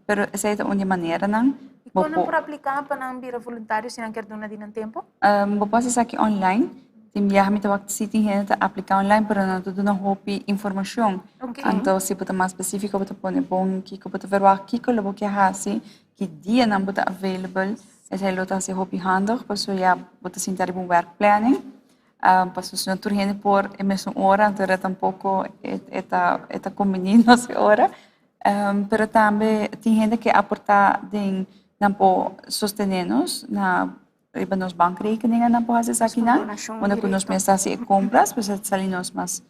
Pero esei ta un di e maneranan. I kon nan por apliká pa nan bira voluntario si nan kier duna di nan tempu? Bo por hasi esaki online. Tin biaha mi ta wak si tin hende ta apliká online pero nan no ta duna hopi informashon. Anto si bo ta mas spesífiko bo ta pone bon kiko bo ta verwagt, kiko lo bo ke hasi, ki dianan bo ta available. Esei lo ta hasi hopi handig pasobra ya bo ta sinta riba un werkplanning. Pasobra si no tur hende por e mesun ora anto era tampoko e ta e ta kombiní nos e ora. Pero tambe tin hende ke aportá den nan por sostené nos na riba nos bankrekeningen nan por hasi esakinan unda ku nos mes ta hasi e kompras pues ta sali nos mas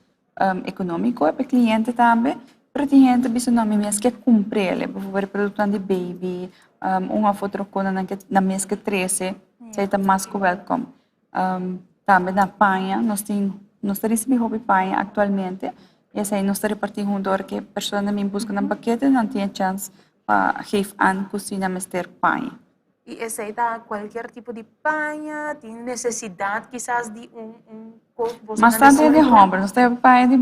ekonómiko pa e kliente tambe. Pero tin hende ta bisa no mi mes ke kumpr'el, bivoorbeeld produktonan di baby un òf otro kos nan ke nan mes ke trese esei ta mas ku wèlkom. Tambe na paña, nos tin, nos ta risibí hopi paña aktualmente i esei nos ta repartí huntu ora ku e personanan bin buska nan pakete nan tin e chèns pa geef an ku si nan mester paña. I esei ta kualkier tipo di paña? Tin nesesidat kisas di un un kos boso Mas tantu hende hòmber, nos ta heba paña di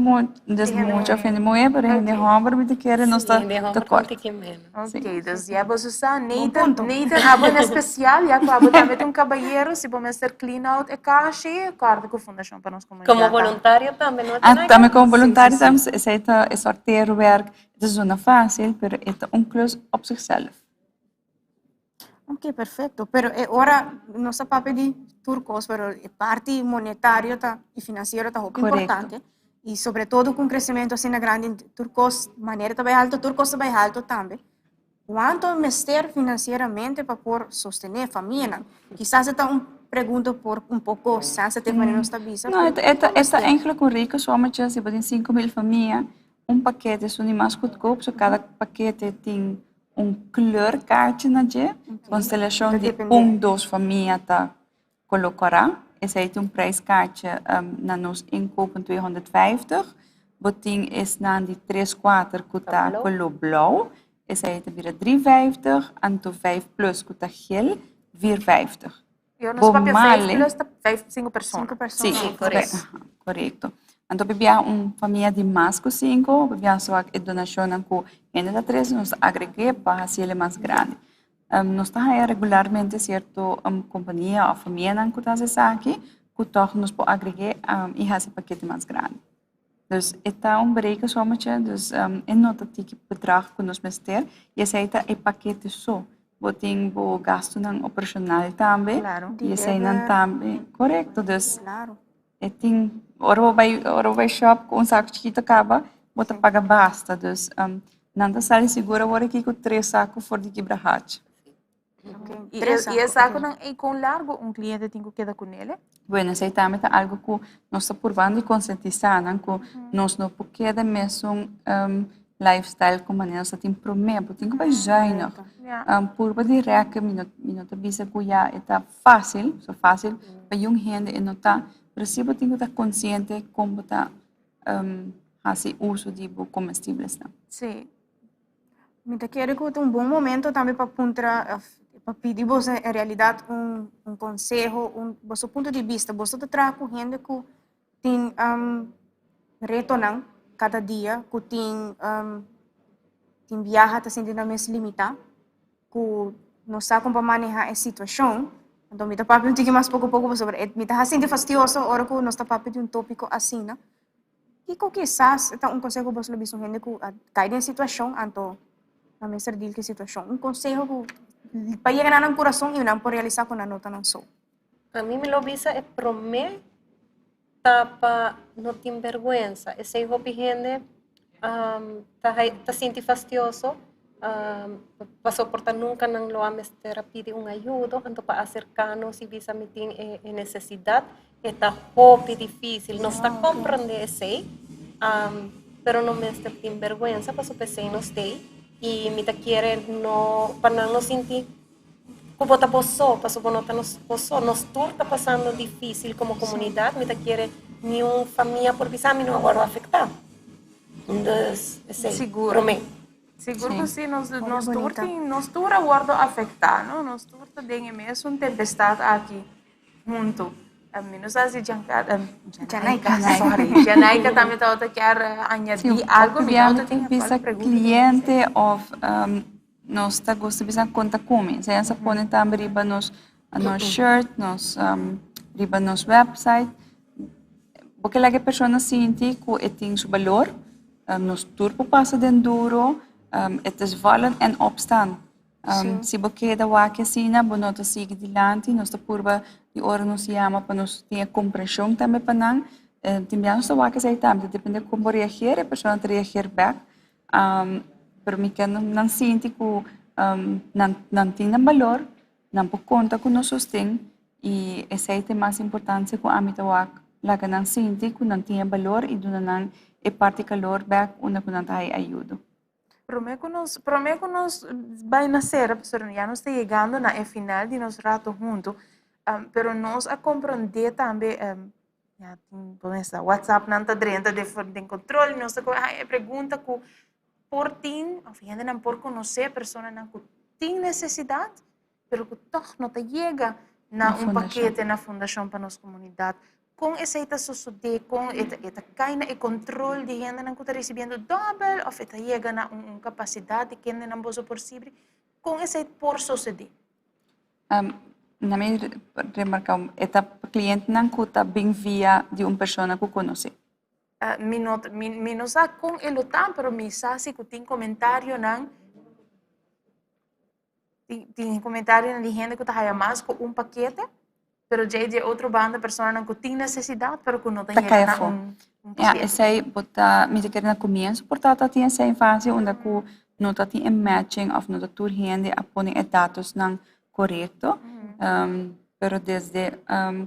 des mucha òf hende muhé, pero hende hòmber mi ta kere nos ta tekort. Ok, dus ya boso sa, Nathan, Nathan abo en especial, ya cu abo tambe ta un cabayero, si bo mester clean out e kashi, corda cu Fundacion pa Nos Comunidad Como voluntario tambe, no? Ah, tambe como voluntario tambe, esey ta e sorteerwerk, e ta zona facil, pero e ta un klus op zichzelf. Ok, perfecto. Pero e ora nos ta papia di tur cos, pero e parti monetario ta y financiero ta hopi importante. Y sobre todo cu un crecemento asina grandi, tur cos, manera ta bay alto, tur cos ta bay alto tambe. Cuanto mester financieramente pa por sostene famianan? Kisas e ta un pregunta por un poco sensitive, manera nos ta bisa. No, e ta, e ta eigenlijk un rekensommetje, si bo tin 5000 famia, un pakete esun di mas goedkoop, so cada pakete tin un kleurkaartje na dje, konstelashon di un dos famia ta koló kòrá. Esei ta un prijskaartje na nos inkoop un 250. Bo tin esnan di tres kuater ku ta koló blou, esei ta bira 350, anto vijf plus ku ta gel, 450. Yo no papia vijf plus ta vijf, cinco persona. Cinco persona. Sí, correcto. Correcto. Anto pabia un famia di mas cu cinco, pabia so e donacionnan cu hende ta trece, nos ta agregué pa haciele mas grandi. Um, nos ta haya regularmente cierto um, compania of famianan cu ta haci esaki, cu toch nos por agregué um, y haci pakete mas grandi. Dus e ta un berekensommetje, dus e no ta tiki bedrag ku nos mester i esei ta e pakete so. Bo tin bo gastunan operashonal tambe i eseinan tambe, korekto. Dus e tin, ora bo bai ora bo bai shòp ku un saku chikito kaba, bo ta paga basta. Dus nan ta sali sigur awor aki ku tres saku for di kibrahachi. I e sakunan ei kon largu un kliente tin ku keda kuné? Bueno, esei tambe ta algu ku nos ta purbando di konsientisá nan ku nos no por keda mesun lifestyle ku manera nos ta tin promé. Bo tin ku bai zuinig. Purba di rèk, mi no mi no ta bisa ku ya e ta fásil, so fásil pa yun hende e no ta, pero si bo tin ku ta konsiente kon bo ta hasi uso di bo komestiblesnan. Sí. Mi ta kere ku ta un bon momento tambe pa puntra òf pa pidi boso en realidat un un konseho, un boso punto di bista. Boso ta traha ku hende ku tin retonan kada dia, ku tin tin biaha ta sinti nan mes limitá, ku no sa kon pa manehá e situashon. Anto mi ta papia un tiki mas poko poko pasobra e mi ta sinti fastioso ora ku nos ta papia di un tópiko asina. Kiko kisas ta un konseho ku boso lo bisa un hende ku a kai den situashon anto nan mester deal ku e situashon? Un konseho ku pa yega na nan kurason i nan por realisá ku nan no ta nan so. Ami mi lo bisa e promé ta pa no tin bèrgwensa. Esei hopi hende ta sinti fastioso pasobra por ta nunka nan lo a mester a pidi un ayudo, anto pa aserká nos i bisa mi tin e nesesidat E ta hopi difícil. Nos ta comprende esey, pero no mester tin berguensa pasobra esey nos tey y mi ta kiere no pa nan no sinti cu bo ta bo so, pasobra bo no ta bo so. Nos tur ta pasando difícil como comunidad. Mi ta kiere niun famia por bisa mi no a worde afecta. Dus esey, Sigur. prome. Sigur ku si, nos nos tur tin, nos tur a wòrdu afektá, no? Nos tur ta den e mesun tempestat aki huntu. Mi no sa si Giancarlo, Janaika, sorry, Janaika tambe tabata kier añadí algo, mi tabata tin bisa kliente òf nos ta gusta bisa konta ku mi. Esei nos a pone tambe riba nos nos shirt, nos riba nos website. Bo ke laga e persona sinti ku e tin su balor. Nos tur por pasa den duro, het is vallen en opstaan. Si bo keda wak asina, bo no ta sigui dilanti, nos ta purba di ora nos yama pa nos tin e komprenshon tambe pa nan. Tin bia nos ta wak esei tambe, ta depende kon bo reageer, e persona ta reageer bek. Pero mi ke nan sinti ku nan nan tin nan balor, nan por konta ku nos sosten i esei ta e mas importansia ku ami ta wak laga nan sinti ku nan tin e balor i duna nan e parti kalor bek unda ku nan ta haña ayudo. Promé ku nos promé ku nos bai na sera pasobra ya nos ta yegando na e final di nos rato huntu, pero nos a komprondé tambe Ya tin por mesa WhatsApp nan ta drenta den den control y nos ta haña e pregunta cu por tin of hendenan por conoce personanan cu tin necesidad pero cu toch no ta yega na un pakete na Fundacion pa nos Comunidad. Con esey ta sosode? Con e ta e ta cay na e control di hendenan cu ta ricibiendo dobel of e ta yega na un capacidad di kendenan boso por sibri? Con esey por sosode? Na mi remarca e ta clientenan cu ta bin via di un persona cu conoce. Mi no mi no sa con e lo ta, pero mi sa si cu tin comentarionan, tin comentarionan di hende cu ta haya mas cu un pakete. Pero djei di e otro banda personanan ku tin nesesidat pero ku no ta yega na un un Ja, esei bo ta, mi ta kere na komienso por tabata tin esei fase unda ku no ta tin e matching òf no ta tur hende a pone e datosnan korekto. Pero desde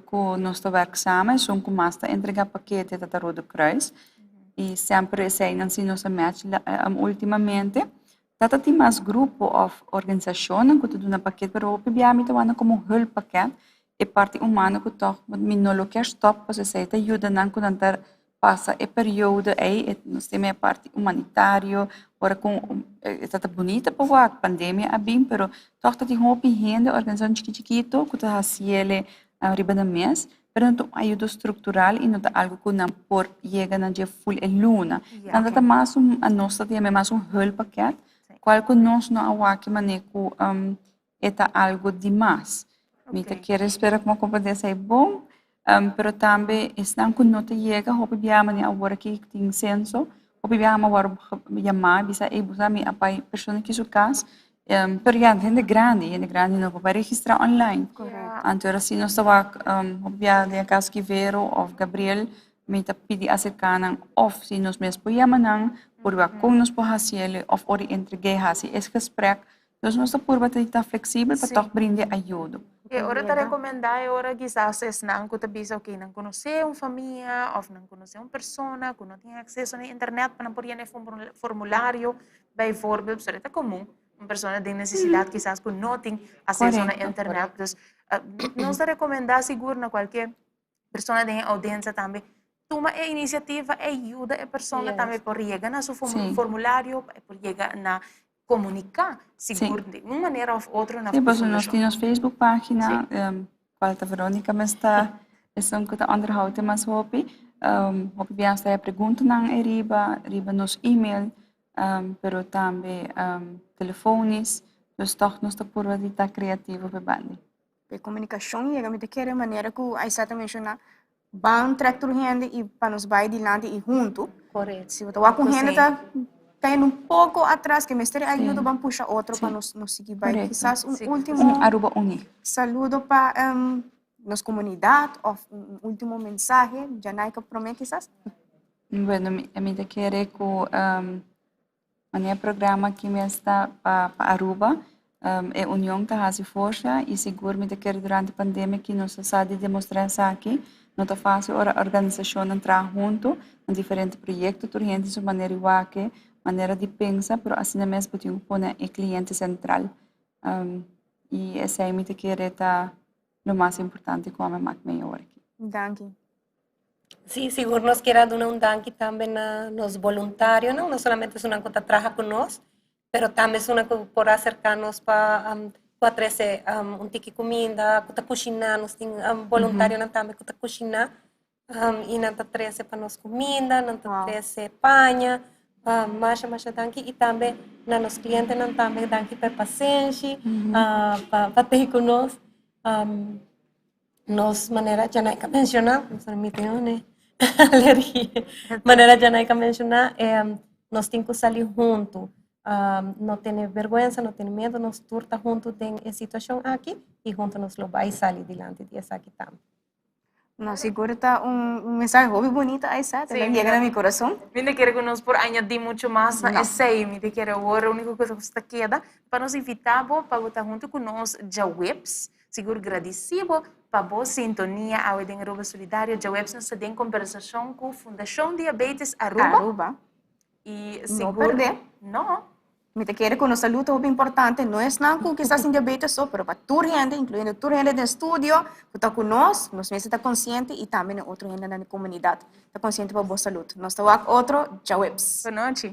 ku nos ta wèrk samen esun ku mas ta entregá pakete ta ta Rode Kruis i semper eseinan si nos a match ultimamente. Tata tin mas grupo òf organisashonnan ku ta duna paket, pero hopi bia mi ta wak nan komo hulppakket. E parti humano ku tòg mi no lo kier stòp pasobra esei ta yuda nan ku nan ta pasa e periodo ei, e nos tin e parti humanitario, ora ku e ta bunita pa wak, pandemia a bin pero tòg ta tin hopi hende, organisashon chikito chikito ku ta hasi el riba nan mes. Pero no ta un ayudo structural y no ta algo cu nan por yega na dje full e luna. Nan ta ta mas un, nos ta yama mas un hulppakket, cual cu nos no a wak mane cu e ta algo di mas. Mi ta kere spera cu mi a comprende esey bon, pero tambe esnan cu no ta yega hopi biaha mane awor aki tin censo, hopi biaha mi a worde yama bisa ey bo sa mi a bay persona aki su cas Pero ya, hende grandi, hende grandi no por bai registrá online. Anto ora si nos ta wak hopi bia den e kas ki Vero òf Gabriel, mi ta pidi aserká nan òf si nos mes por yama nan, por wak kon nos por hasi el òf ora di entreg'é hasi es gesprek. Dus nos ta purba ta ta fleksibel pa tòg brinda e ayudo. E ora ta rekomendá e ora kisas esnan ku ta bisa oke nan konosé un famia òf nan konosé un persona ku no tin akseso na internet pa nan por yena e formulario Bijvoorbeeld, pasobra e ta komun un persona den nesesidat kisas ku no tin aseso na internet. Dus nos ta rekomendá sigur na kualke persona den e oudiensia tambe tuma e inisiativa e yuda e persona tambe por yega na su formulario, e por yega na komuniká sigur di un manera òf otro na Sí, pasobra nos tin nos Facebook página, Cual ta Veronica mes ta esun cu ta onderhoud e mas hopi. Hopi bia nos ta haya preguntanan eriba, riba nos email, pero tambe telefonisch. Dus toch nos ta purba di ta creativo p'e bandi. P'e comunicacion yega mi ta kere manera cu Aysha ta menciona Ban trek tur hende i pa nos bai dilanti i huntu. Correcto. Si bo ta wak un hende ta cayendo un poco atras ke mester e ayuda ban pusha otro pa nos nos sigui bai. Correcto. Kisas un ultimo Un Aruba uni. saludo pa nos comunidad of un ultimo mensahe. Janaika prome kisas. Bueno mi ta kere ku Manera programa aki mes ta pa pa Aruba, e union ta hasi forsa y sigur mi ta kere durante pandemia aki nos a sa di demostra esaki. No ta facil ora organisacionnan traha hunto na diferente proyecto, tur hende su manera di wak, manera di pensa, pero asina mes bo tin cu pone e cliente central. Y esey mi ta kere ta lo mas importante cu ami a mak medio ora aki. Danki. Sí, sigur nos kier a duna un danki tambe na nos boluntarionan, no solamente esunnan ku ta traha ku nos, Pero tambe esunnan ku por aserká nos pa ku a trese un tiki kuminda, ku ta kushiná, nos tin boluntarionan tambe ku ta kushiná i nan ta trese pa nos kuminda, nan ta trese paña. Masha masha danki i tambe na nos klientenan tambe danki pa e pasenshi pa tei ku nos. Nos manera Janaika menshoná, mi tin un alergia. Manera Janaika menshoná, nos tin ku sali huntu. No tene bergwensa, no tene miedu, nos tur ta huntu den e situashon aki i huntu nos lo bai sali dilanti di esaki tambe. No, sigur ta un mensahe hopi bunita, Aysette, el a yega na mi kurason. Mi no kere ku nos por añadí muchu mas na esei, mi ta kere awor e úniko kos ku ta keda pa nos invitá bo pa bo ta huntu ku nos djaweps. Sigur gradisí bo pa bo sintonia awe den Aruba Solidario. Djaweps nos ta den kombersashon ku Fundashon Diabetes Aruba. Aruba. I No sigur. perdé. No. Mi ta kere ku nos salú ta hopi importante, no esnan ku kisas tin diabetes so, pero pa tur hende, inkluyendo tur hende den studio ku ta ku nos, nos mester ta konsiente i tambe na otro hendenan den komunidat ta konsiente pa bo salú. Nos ta wak otro djaweps. Bonochi.